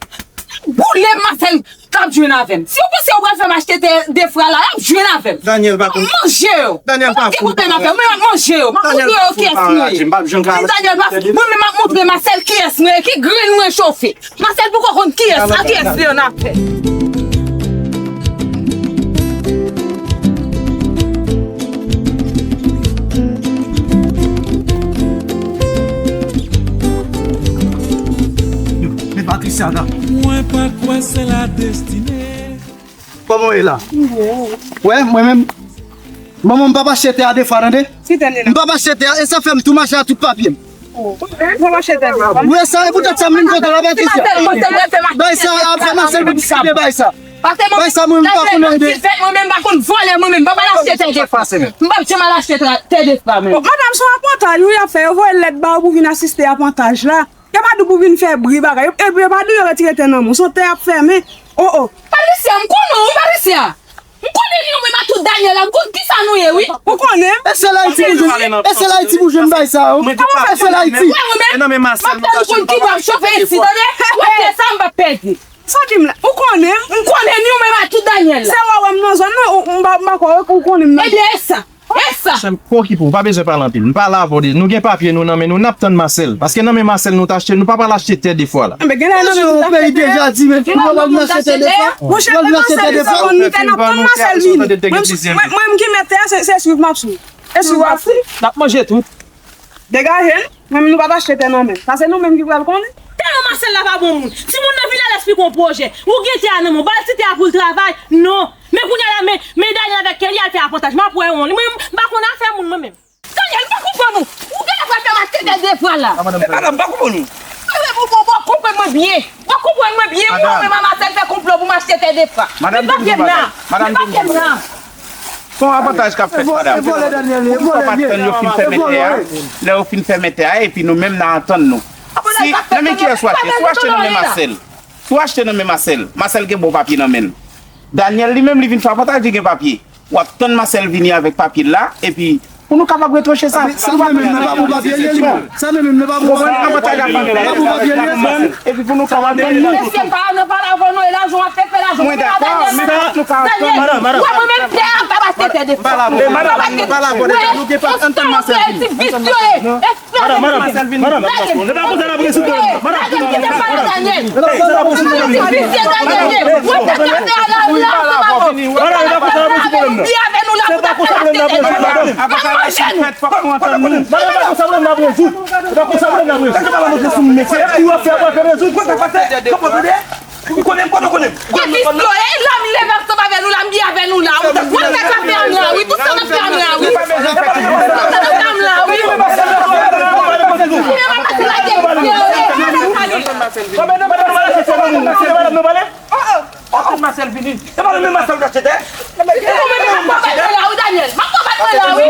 boule Marcel k ap jwenn avè m. Si w panse w pral fè m achte tè de fwa la, y ap jwenn avè m. Daniel pa konn. M ap manje yo. Daniel pa fout. M ap dekote m avè yo, men m ap manje yo. M ap montre yo kiyès mwen ye. M pa janm ka achte tè de fwa. Daniel pa fout. Mwen menm m ap montre Marcel kiyès mwen ye, ki grenn mwen chofe. Marcel poko konn kiyès, a kiyès li annafè. Men Patricia la. Mwen pa kwè se la destine. Kòman w ye la? Wè, mwen menm. Manman m pa achte tè a de fwa, tande? M pa achte tè a, e sa fè m tou mache a tout papye m. Ou wè sa, e poutèt sa m vin kote w la, Patricia. Bay sa, ap fè Marcel pou diskite, bay sa. Bay sa, mwen, m pa konn anyen de. Mwen menm, m pa konn vòlè, mwen menm, m pa pral achte tè de fwa. M p ap janm al achte tè de fwa, menm. Madanm, se yon apantaj, wi, y ap fè. Yo voye lèt ba ou pou vin asiste apantaj la. Yo pa di w pou vin fè bri bagay. Epi yo pa di w yo retire tè nan men w. Se yon tè y ap fèmen. O, o. Patricia, m konnen w, wi, Patricia. M M konnen li, nou menm ak tout Daniel la, m konn kisa nou ye, wi. Ou konnen? E sèl Ayiti pou jwenn, e sèl Ayiti pou jwenn bagay sa yo. E sèl Ayiti. Mwen menm, m ap fè nou konn ki bò ap chofe isi, tande? Wè, se sa m p ap pèdi. Sa ki m la? Ou konnen? M konnen ni ou menm ak tout Daniel la. Se wè wè m nan zòn nan, ou, m pa, m pa kwè ou konnen m nan. Ebyen, e sa. E sa. Chèf, pa okipe w, ou pa bezwen pale anpil. M pale avè w deja. Nou gen papye nou nan men nou, n ap tann Marcel. Paske nan men Marcel nou t achte, nou pa pral achte tè de fwa la. Enben, gen lè nan men nou t achte tè. Monchè, ou pa vin achte tè de fwa. Monchè, men Marcel, se konn nou te n ap tann Marcel vini. Mwen, mwen, mwen ki mèt tè a, se, se swiv m ap swiv. E swiv w ap swiv. N ap manje tout. Degaje n, mwen menm nou pa t achte tè nan men. Sa se nou menm ki pral konnen. Tè nan Marcel la pa bon moun. Timoun nan vin alèz pike yon pwojè. Ou gen tè a nan men w, ba l ti tè a pou l travay. Non. Men kounye a la, men, men Daniel avèk Kelly al fè avantaj. M ap wè yon. Mwen, m pa konn afè moun, mwen menm. Daniel, m pa konprann ou. Ou genlè pral fè m achte tè de fwa la. E madanm, m pa konprann ou. Ou, ou, ou, ou konprann mwen byen. Ou konprann mwen byen, ou menm ak Marcel fè konplo pou m achte tè de fwa. Li pa t gen nan. Li pa t gen nan. Se yon avantaj k ap fèt, madanm. Poukisa w pa t tann yo fin fèmen tè a? Lè yo fin fèmen tè a, epi nou menm n a antann nou. Si, nan men kiyès ou achte? Si w achte nan men Marcel, si w achte nan men Marcel, Marcel gen bon papye nan men l. Daniel li menm, li vin fè avantaj, li gen papye. W ap tann Marcel vini avèk papye l la, epi pou nou kapab retranche sa. Sa menm menm, men pa bon papye l ye, non. Sa menm menm, men pa bon papye l ye. Epi pou nou kapab tann nou. Mesye, pa nan pale avè nou, e lajan w ap fè, fè lajan w. Mwen dakò, men fòk nou ka tann nou. Mwen menm, tè a, m pa achte tè de fwa. Madanm, nou pa la vòlè, nou gen pa antann Marcel vini. Madanm, madanm, madanm, se pa konsa n ap rezoud pwoblèm nan. Madanm, madanm, se pa konsa n ap rezoud pwoblèm nan. Madanm, se pa konsa n ap rezoud pwoblèm nan. Se pa konsa pwoblèm nan ap rezoud, madanm. Madanm, se pa konsa pwoblèm nan ap rezoud. Se pa konsa pwoblèm nan ap rezoud. Se pi w ap fè apre ap rezoud. Ou konnen m, konnen w konnen m. Kote yo ye? La m leve ansanm avè nou, la m byen avè nou la. Ou wè sa n ap fè an la, wi. Tout sa n ap fè an la, wi. Tout sa n ap fè an la, wi. Ou menm ak Marcel la gen visye yo ye. Antann Marcel vini. E pa nou menm Marcel ou t achte tè? Ou menm m ap pran bat mwen la, wi, Daniel. M ap pran bat mwen la, wi.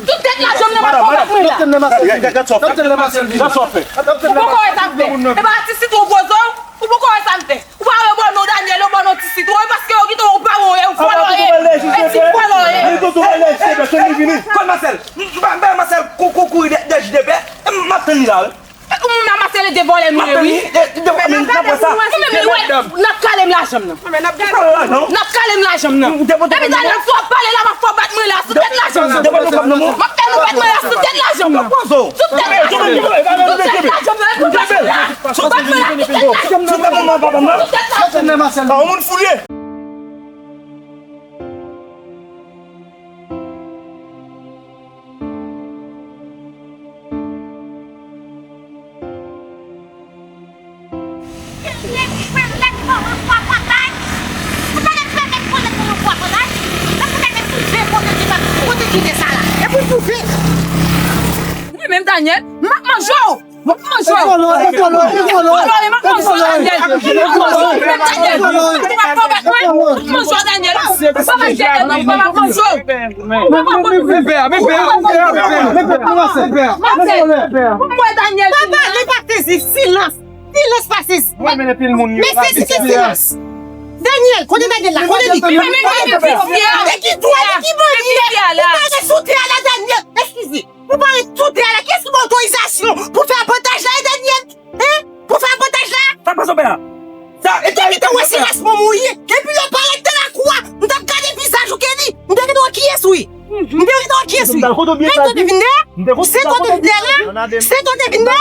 Tout tèt lajan m nan, m ap pran bat mwen la. Gad sa w fè. Ou poko wè sa m fè. E pa ti sitwon poze w. Ou poko wè sa m fè. Ou pa wè bò non Daniel, yo bò non ti sitwon, e paske yo kite w pa bon, e vòlò ye. E ti vòlò ye. Li tonton Marcel, li vini. Kon Marcel, m, m pa, m pa Marcel kou, kou, kouri dèyè J D P, m ap tann li la, wi. E, ou menm ak Marcel e de vòlè nou ye, wi. M ap tann li, de, de, men n ap wè sa. Ou menm, ou wè, n ap kale m lajan m nan. N ap kale m lajan m nan. Epi Daniel, fò w pale la, m ap fè w bat mwen la, sou tèt lajan m nan. M ap fè nou bat mwen la, sou tèt lajan m nan. Sou tèt lajan m nan. Sou tèt lajan m nan. Sou tèt lajan m nan. Sou tèt lajan m nan. Sou tèt lajan m nan. Yon moun fou li ye. Mwen menm, Daniel, m ap manje w. M ap manje w. M ap manje w, Daniel. M ap manje w, Daniel. M ap manje w, Daniel. M ap manje w, Daniel. M ap manje w. Pou mwen, Daniel. Papa, li pa sezi. Silans. Silans pa sezi. Mwen, men pil moun yo. Men sezi, se silans. Daniel, kote Daniel la? Kote li? Kote li? E ki dwa li, ki mannyè? Ou pare sou tè a la, Daniel. Eskize. Ou pare sou tè a la. Kiyès ki ba w otorizasyon pou fè avantaj la, e Daniel? Hein? Pou fè avantaj la? Sa pase, pè a? Sa, e ki kite w wè se responsab ou ye? Depi yo parèt nan lakou a, m t ap gade vizaj ou, Kelly. M te gentan wè kiyès ou ye. M te gentan wè kiyès ou ye. Men kote vin dèyè? Se kote vin dèyè la? Se kote vin dèyè? Se kote vin dèyè?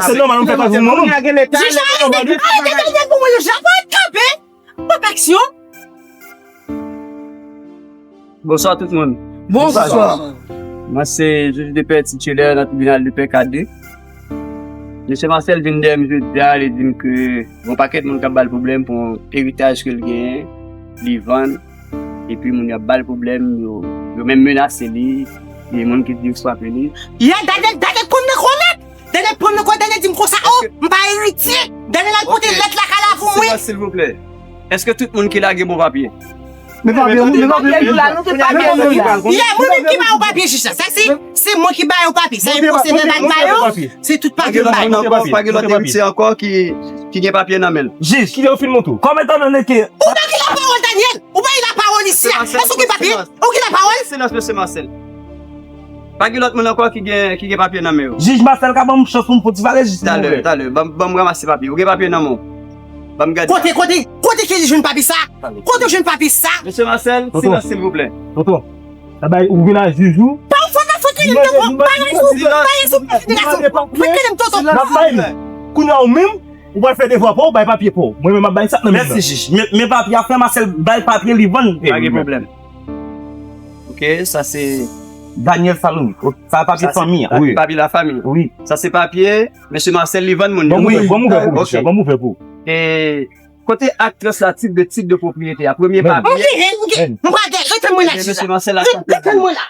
Se nòmal, nou fè pa vin moun. Pòp aksyon. Bonswa tout moun. Bonswa. Mwen se jij de pè titilè nan tribinal de pè ka de. Mesye Marcel vin dèyè m jodi a, li di m ke gon pakèt moun k ap ba l pwoblèm pou yon eritaj ke l genyen, li vann. Epi moun yo ap ba l pwoblèm, yo, yo menm menase li, gen moun ki di yo frape li. Yè, Daniel, Daniel konn nan kòlèt! Daniel pran nan kòlèt, Daniel di m konsa, oh, m pa eritye! Daniel al pote lèt lakay la pou mwen! Silvouplè, èske tout moun ki la gen bon papye? Men papye, men papye, men papye, men papye. Yè, mwen menm ki ba yo papye, jij la. Sa se, se mwen ki ba yo papye. Sa e pwosè vèbal ba yo, se tout papye m ba yo. Pa gen lòt moun ankò, pa gen lòt eritye ankò ki, ki gen papye nan men l. Jij, kite yo fin montre w. Kòm etan done ke Ou pa gen lapawòl, Daniel! Ou pa gen lapawòl isi a! Èske w gen papye? Ou gen lapawòl? Silans, mesye Marcel. Pa gen lòt moun ankò ki gen, ki gen papye nan men yo. Jij Marcel ka ban m chans pou m fon ti pale, jij, silvouplè. Talè, talè. Ban, ban m ranmase papye. Ou gen papye nan men w? Ban m gade. Kote, kote, kote ke li jwenn papye sa? Kote w jwenn papye sa? Mesye Marcel, silans, silvouplè. Tonton, tonton. Sa bay ou vin a jij ou? Pa ou fò nan fòt li menm nan, pa yon sou, pa yon sou konsiderasyon. Ou fè kele m tonton. N ap bay li. Kounye a ou menm, ou pral fè devwa pa w, bay papye pa w. Mwen menm m ap bay sa k nan men m nan. Mèsi jij. Men, men papye a, frè Marcel bay papye li vann. Pa gen pwoblèm. Ok, sa se Daniel Salomé. Sa papye fanmi an. Wi. Papye lafanmi. Wi. Sa se papye mesye Marcel li vann moun yo. Ban m ouvè, ban m ouvè pou ou, Michel. Ban m ouvè pou ou. E kote ak trans la, tit de, tit de pwopriyete a, premye papye. Ok, ok. M pral gade, rete mwen la, jij la. Mesye Marcel la. Rete mwen la.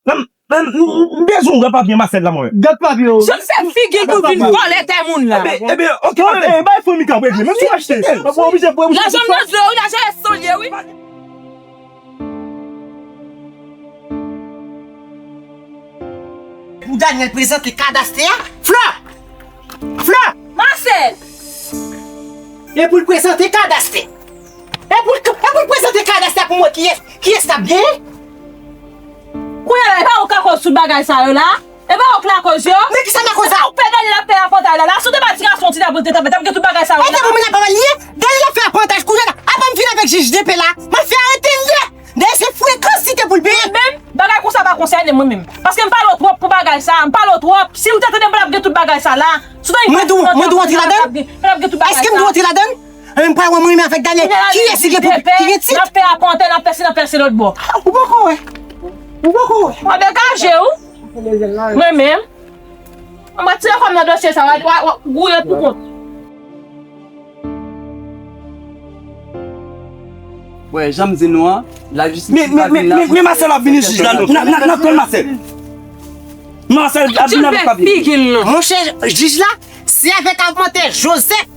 M, m, m, m bezwen wè papye Marcel la, mwen. Gad papye yo. Jan fè figi l pou vin vòlè tè moun la. Ebyen, ebyen, ok, ok. Bay fanmi k ap regle. Menm si w achte, w pa oblije, w pa oblije. Lajan nan zwe wi, lajan rès sou l ye wi. Pou Daniel prezante kadastè a, Flò! Flò! Marcel! E pou l prezante kadastè. E pou l, e pou l prezante kadastè pou mwen kiyès, kiyès k ap genyen? Kounye a la, e pa ou k lakòz tout bagay sa yo la? E pa ou k lakòz yo? Men kisa m lakòz a? Ou pè Daniel ap fè apantay la la. Si w te pa ti gason, ti dabou te tanpè, t ap gen tout bagay sa yo la. E te pou mwen ap pale li ye? Daniel ap fè apantay kounye a la. Apa m vin avèk jij de pe la? M ap fè arete l ye. Dayè se frekans li te pou l peye. Mwen menm, bagay konsa pa konsène mwen menm. Paske m pale w twòp pou bagay sa, m pale w twòp. Si w te tande m pral ap gen tout bagay sa la. Si w tande mwen dwe, mwen dwe antre ladan l? Pral ap gen tout bagay sa. Èske m dwe antre ladan l? Mwen menm pral wè mwen menm avèk Daniel. Kiyès ki gen pou ki gen tit? N ap fè apantay, n ap pèse, n ap pèse lòt bò. Ou poko wè? Ou poko wè? Mwen degaje w. Mwen menm. Mwen tire kò m nan dosye sa, w a, w a, w a gouye pou kont. Wè, jan m di nou an, lajistis pa vin la pou... Men, men, men, men Marcel ap vini, jij la, n a, n a, n a tann Marcel. Marcel ap vini avèk papye. Monchè, jij la, se avèk Armantè Joseph,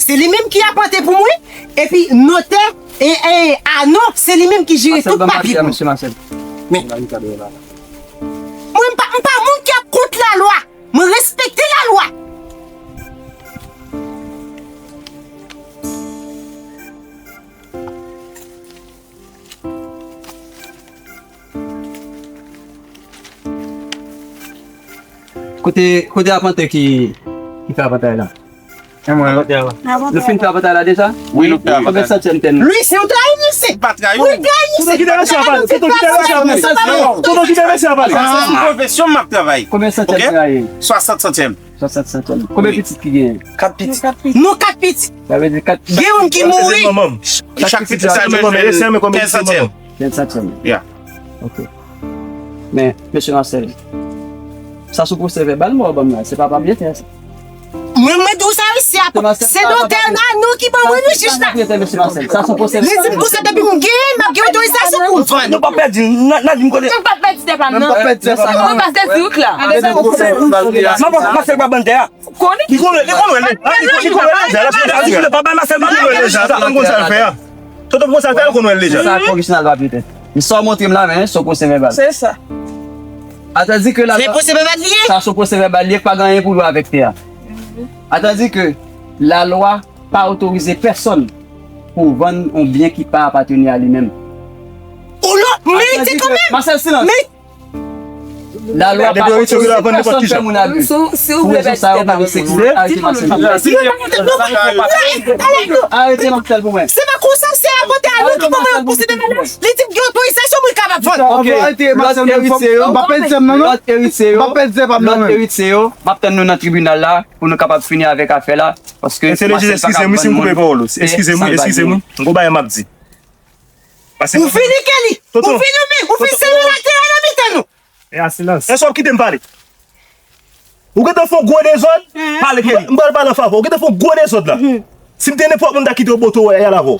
se li menm ki apante pou mwen, epi notè, e, e, Anon, se li menm ki jere tout papye pou mwen. Mesye Marcel. Men, mwen, m pa, m pa moun ki ap kont lalwa. Mwen respekte lalwa. Kote, kote apantè ki, ki fè apantay la? E mwen, lòt la. Nou fin fè apantay la deja? Wi, nou fè apantay. Konbyen santyèm tè nou? Louis, se ou trayi misye. M pa trayi w. Ou trayi misye. Tonton, kite mesye a pale. Tonton, kite mesye a pale. Tonton, kite mesye a pale. Sou pwofesyon m ap travay. Konbyen santyèm ou trayi? Swasant santyèm. Swasant santyèm. Konbyen pitit ki genyen? Kat pitit. Nou kat pitit. Sa vle di kat pitit. Gen youn ki mouri. Chak pitit sa jwenn kenz santyèm. Kenz santyèm. Ya. Ok. Men, mesye Marcel, sa sou pwosè vèbal mwen ban m la, se pa papye tè sa. Mwen, mwen di w sa wi, se ap, se notè Anon ki ban mwen wi, jij la. Sa sou pwosè vèbal. Li di m konsa depi m genyen, m ap gen otorizasyon pou m vann. Nou p ap pèdi, n a, n a di m konnen. M p ap pèdi tè pa m, non. M p ap pèdi tè pa m, non. Mwen pase di wout la. Mwen pase pa ban tè a. Li konn, li konn wè l, li konn wè l deja, l ap di l pa bay Marcel, li konn wè l deja, sa konn konn sa l fè a. Tonton, pou sa l fè, l konn wè l deja. Sa kòm si n al pa pete. Sa w montre m la, men, se yon pwosè vèbal. Se sa. Atandi ke la... Se pwosè vèbal li ye? Sa se yon pwosè vèbal li ye, k pa gen anyen pou l wè avèk tè a. Atandi ke lalwa pa otorize pèsonn pou vann yon byen ki pa apateni a li menm. Ou non, merite kanmenm. Marcel, silans. Men Lalwa pa otorize pèsonn fè moun abi. Pou rezon sa yo, pa gen sekirite, arete Marcel. Arete Marcel pou mwen. Se pa konsa, se apantay Anon ki ban mwen yon pwosè vèbal. Li di m gen otorizasyon pou l kapab vann. Ok, lòt eritye yo, lòt eritye yo, lòt eritye yo, m ap tann nou nan tribinal la pou nou kapab fini avèk afè la, paske Marcel pa ka vann moun. Eskize m, eskize m, m gon bagay m ap di. Ou fini, Kelly. Ou fini, ou fini semen latè a nan mitan nou. E a silans. Èske w ap kite m pale? Ou gentan fè yon gwo dezòd? Pale, Kelly. M pral pale an favè w. Ou gentan fè yon gwo dezòd la. Si m te nenpòt moun, m ta kite w bote w, y al avè w.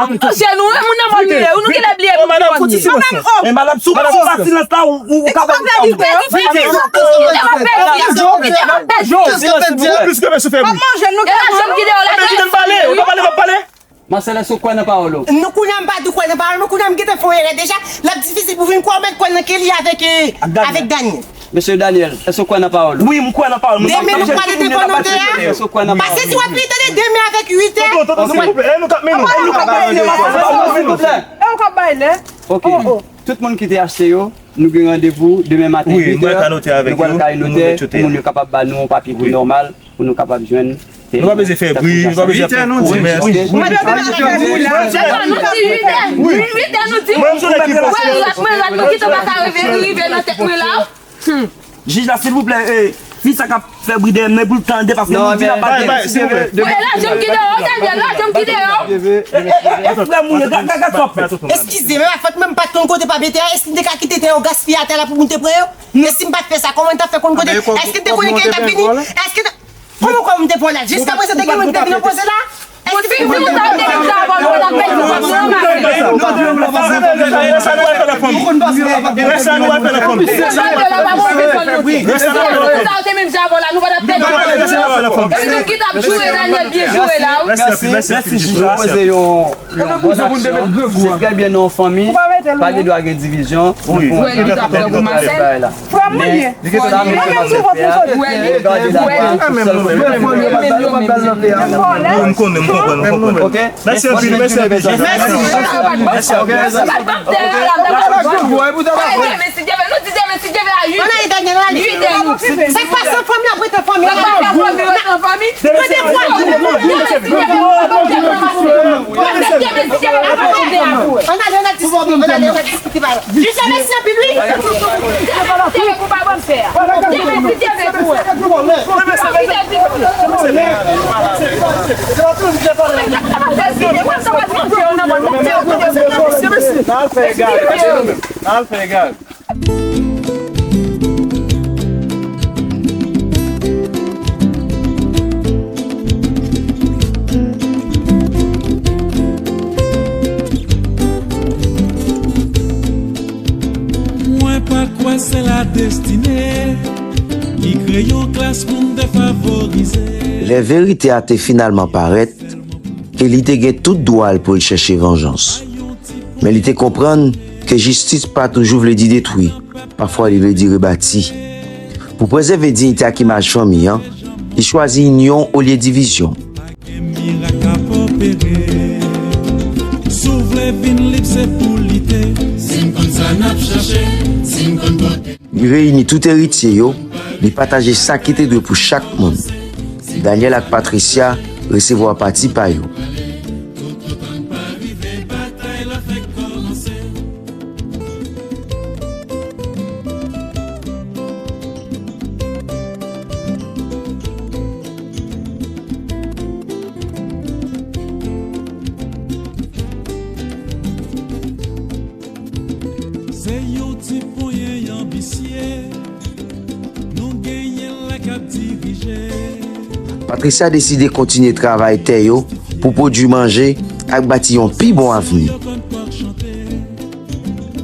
Sa w panse nou, e moun nan mò li ye, ou nou genlè bliye nou ki mò li ye. Madanm, fouti silans. Men madanm, sou, madanm, sou pa silans la, ou, ou, ou ka pèdi tan. Yo, silans, silvouplè. Plis ke mesye fè bri. Kite l pale, ou pa pale, pa pale. Marcel, èske w kwè nan pawòl ou? Non, kounye a m pa di kwè nan pawòl, men kounye a m gentan fè yon erè deja. L ap difisil pou vin kwè, ou mèt kwè nan Kelly avèk, eh, avèk Daniel. Mesye Daniel, èske w kwè nan pawòl ou? Wi, m kwè nan pawòl. Demen nou pral devan notè a. Èske w kwè nan pawòl ou? Pase si w ap vin tande demen avèk uit è. Tonton, tonton, silvouplè, èd nou k ap, men nou, èd nou k ap bay lè. Silvouplè. E ou k ap bay lè? Ok. Tout moun ki te achte yo, nou gen randevou demen maten uit è. Nou pral kay notè pou moun yo kapab ba nou yon papye ki nòmal. Pou nou kapab jwenn. Nou pa bezwen fè bri, nou pa bezwen fè kou. Uit è nou di. Uit è nou di. Mwen, rat, mwen, rat, nou kite w pa ka rive, rive nan tèt mwen la. Jij la, silvouplè, eh, fi sa k ap fè bri dèyè m nan, pou l tande, paske nou di l ap ba nou. Silvouplè. Mwen, lajan m ki deyò, Daniel, lajan m ki deyò. Eh, frè moun yo, gad, gad, gad sa w ap fè. Eskize, men pa fòt mwen, m pa t konn kote papye te a, èske m te ka kite tè yo gaspiye atè la pou moun te pran yo? Men si m pa t fè sa, kòman m t ap fè konn kote? Èske m te konnen ke l t ap vini? Èske Kòman, kòman m te pran la? Jiskaprezan, te gen moun ki te vin opoze la? Èske te gen moun ki te vin opoze la? Sa yo te menm jan avan la, nou pa t ap tande. E nou ki t ap joure Daniel, byen joure la, wi. Mèsi, mèsi, mèsi. Poze yon, yon bon aksyon. Se trè byen nan yon fanmi, pa gen dwa gen divizyon. Wi. Frè mwen ye. Li gen sa menm nouvo pou sot. Wè li. Wè li. M konnen, m konprann, m konprann. Mèsi anpil, mèsi anpil. Mèsi anpil. Sa k pase an fanmi ap rete an fanmi. Sa k pase an fanmi ap rete an fanmi. Li fè mèsi anpil, wi. Li fè mèsi anpil, wi. N al fè egal. N al fè egal. Mwen pa kwè se la destine ki kreye yon klas moun defavorize. Lè verite a te finalman parèt, Kelly te gen tout dwa l pou l chèche vanjans. Men li te konprann ke jistis pa toujou vle di detwi, pafwa li vle di rebati. Pou prezève diyite ak imaj fanmi an, li chwazi inyon olye divizyon. Gen mirak ap opere. Si w vle vin lib, se pou lite. Si n konn sa n ap chache, si n konn kote. Li reyini tout eritye yo, li pataje sa ki te dwe pou chak moun. Daniel ak Patricia resevwa pati pa yo. Se yon ti ponyen anbisye nou genyen la k ap dirije. Patricia deside kontinye travay tè yo pou pwodui manje ak bati yon pi bon avni.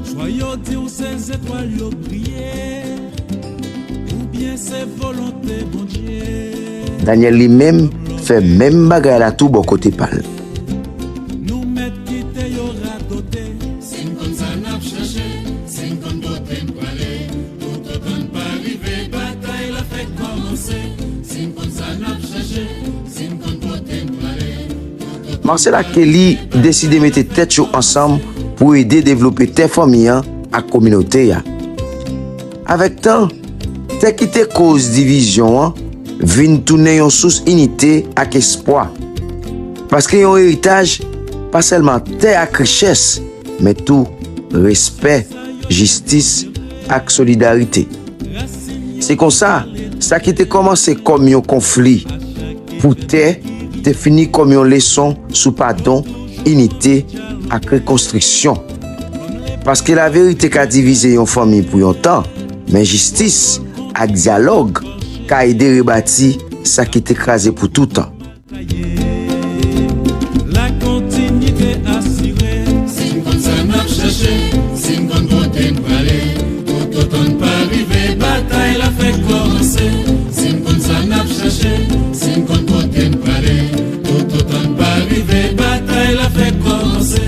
Swa yo di w se zetwal yo briye, oubyen se volonte Bondye. Daniel li menm fè menm bagay la tou bò kote pa l. Nou mèt kite yo radote. Si n konn sa n ap chache, si n konn kote n prale, toutotan n pa rive, batay la fèk kòmanse. Si n konn sa n ap chache, si n konn kote n prale, toutotan Marcel ak Kelly deside mete tèt yo ansanm pou ede devlope tè fanmi an ak kominote a. Avèk tan, tè ki te koz divizyon an vin tounen yon sous inite ak espwa. Paske yon eritaj pa sèlman tè ak richès, men tou respè, jistis ak solidarite. Se konsa, sa ki te kòmanse kòm yon konfli pou tè te fini kòm yon leson sou padon, inite ak rekonstriksyon. Paske laverite ka divize yon fanmi pou yon tan, men jistis ak dyalòg ka ede rebati sa ki te kraze pou toutan. La kontinite asire. Si n konn sa n ap chache, si n konn kote n prale, toutotan n pa rive, batay la fèk kòmanse. Si n konn sa n ap chache, si n konn kote n prale, toutotan n pa rive, batay la fèk kòmanse.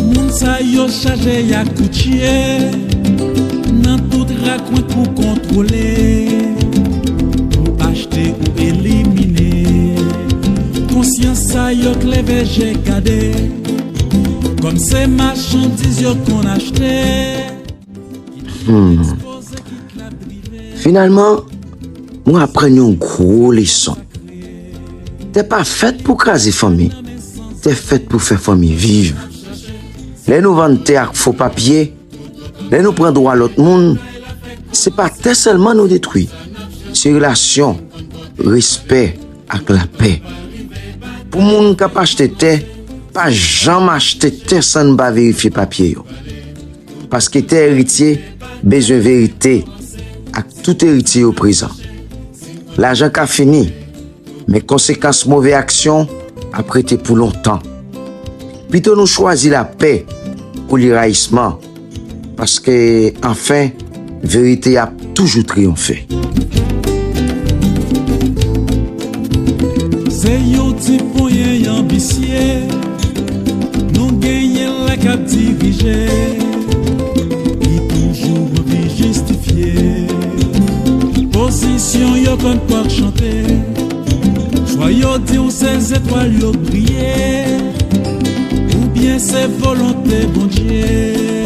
Moun sa yo chaje yakoutye nan tout rakwen pou kontwole, pou achte ou elimine. Konsyans sa yo k leve je gade, kòm se machandiz yo konn achte. Hmm. Finalman, mwen aprann yon gwo leson. Tè pa fèt pou kraze fanmi. Tè fèt pou fè fanmi viv. Lè nou vann tè ak fo papye, lè nou pran dwa lòt moun, se pa tè sèlman nou detwi. Se relasyon, respè ak lapè. Pou moun k ap achte tè, pa janm achte tè san n pa verifye papye yo. Paske tè eritye bezwen verite ak tout eritye yo prezan. Lajan ka fini, men konsekans move aksyon ap rete pou lontan. Pito nou chwazi lapè olye rayisman, paske, anfen, verite ap toujou triyonfe. Se yon ti ponyen anbisye nou genyen la k ap dirije, ki toujou anvi jistifye pozisyon yo kòm kòk chante. Swa yo di w se zetwal yo briye, oubyen se volonte Bondye.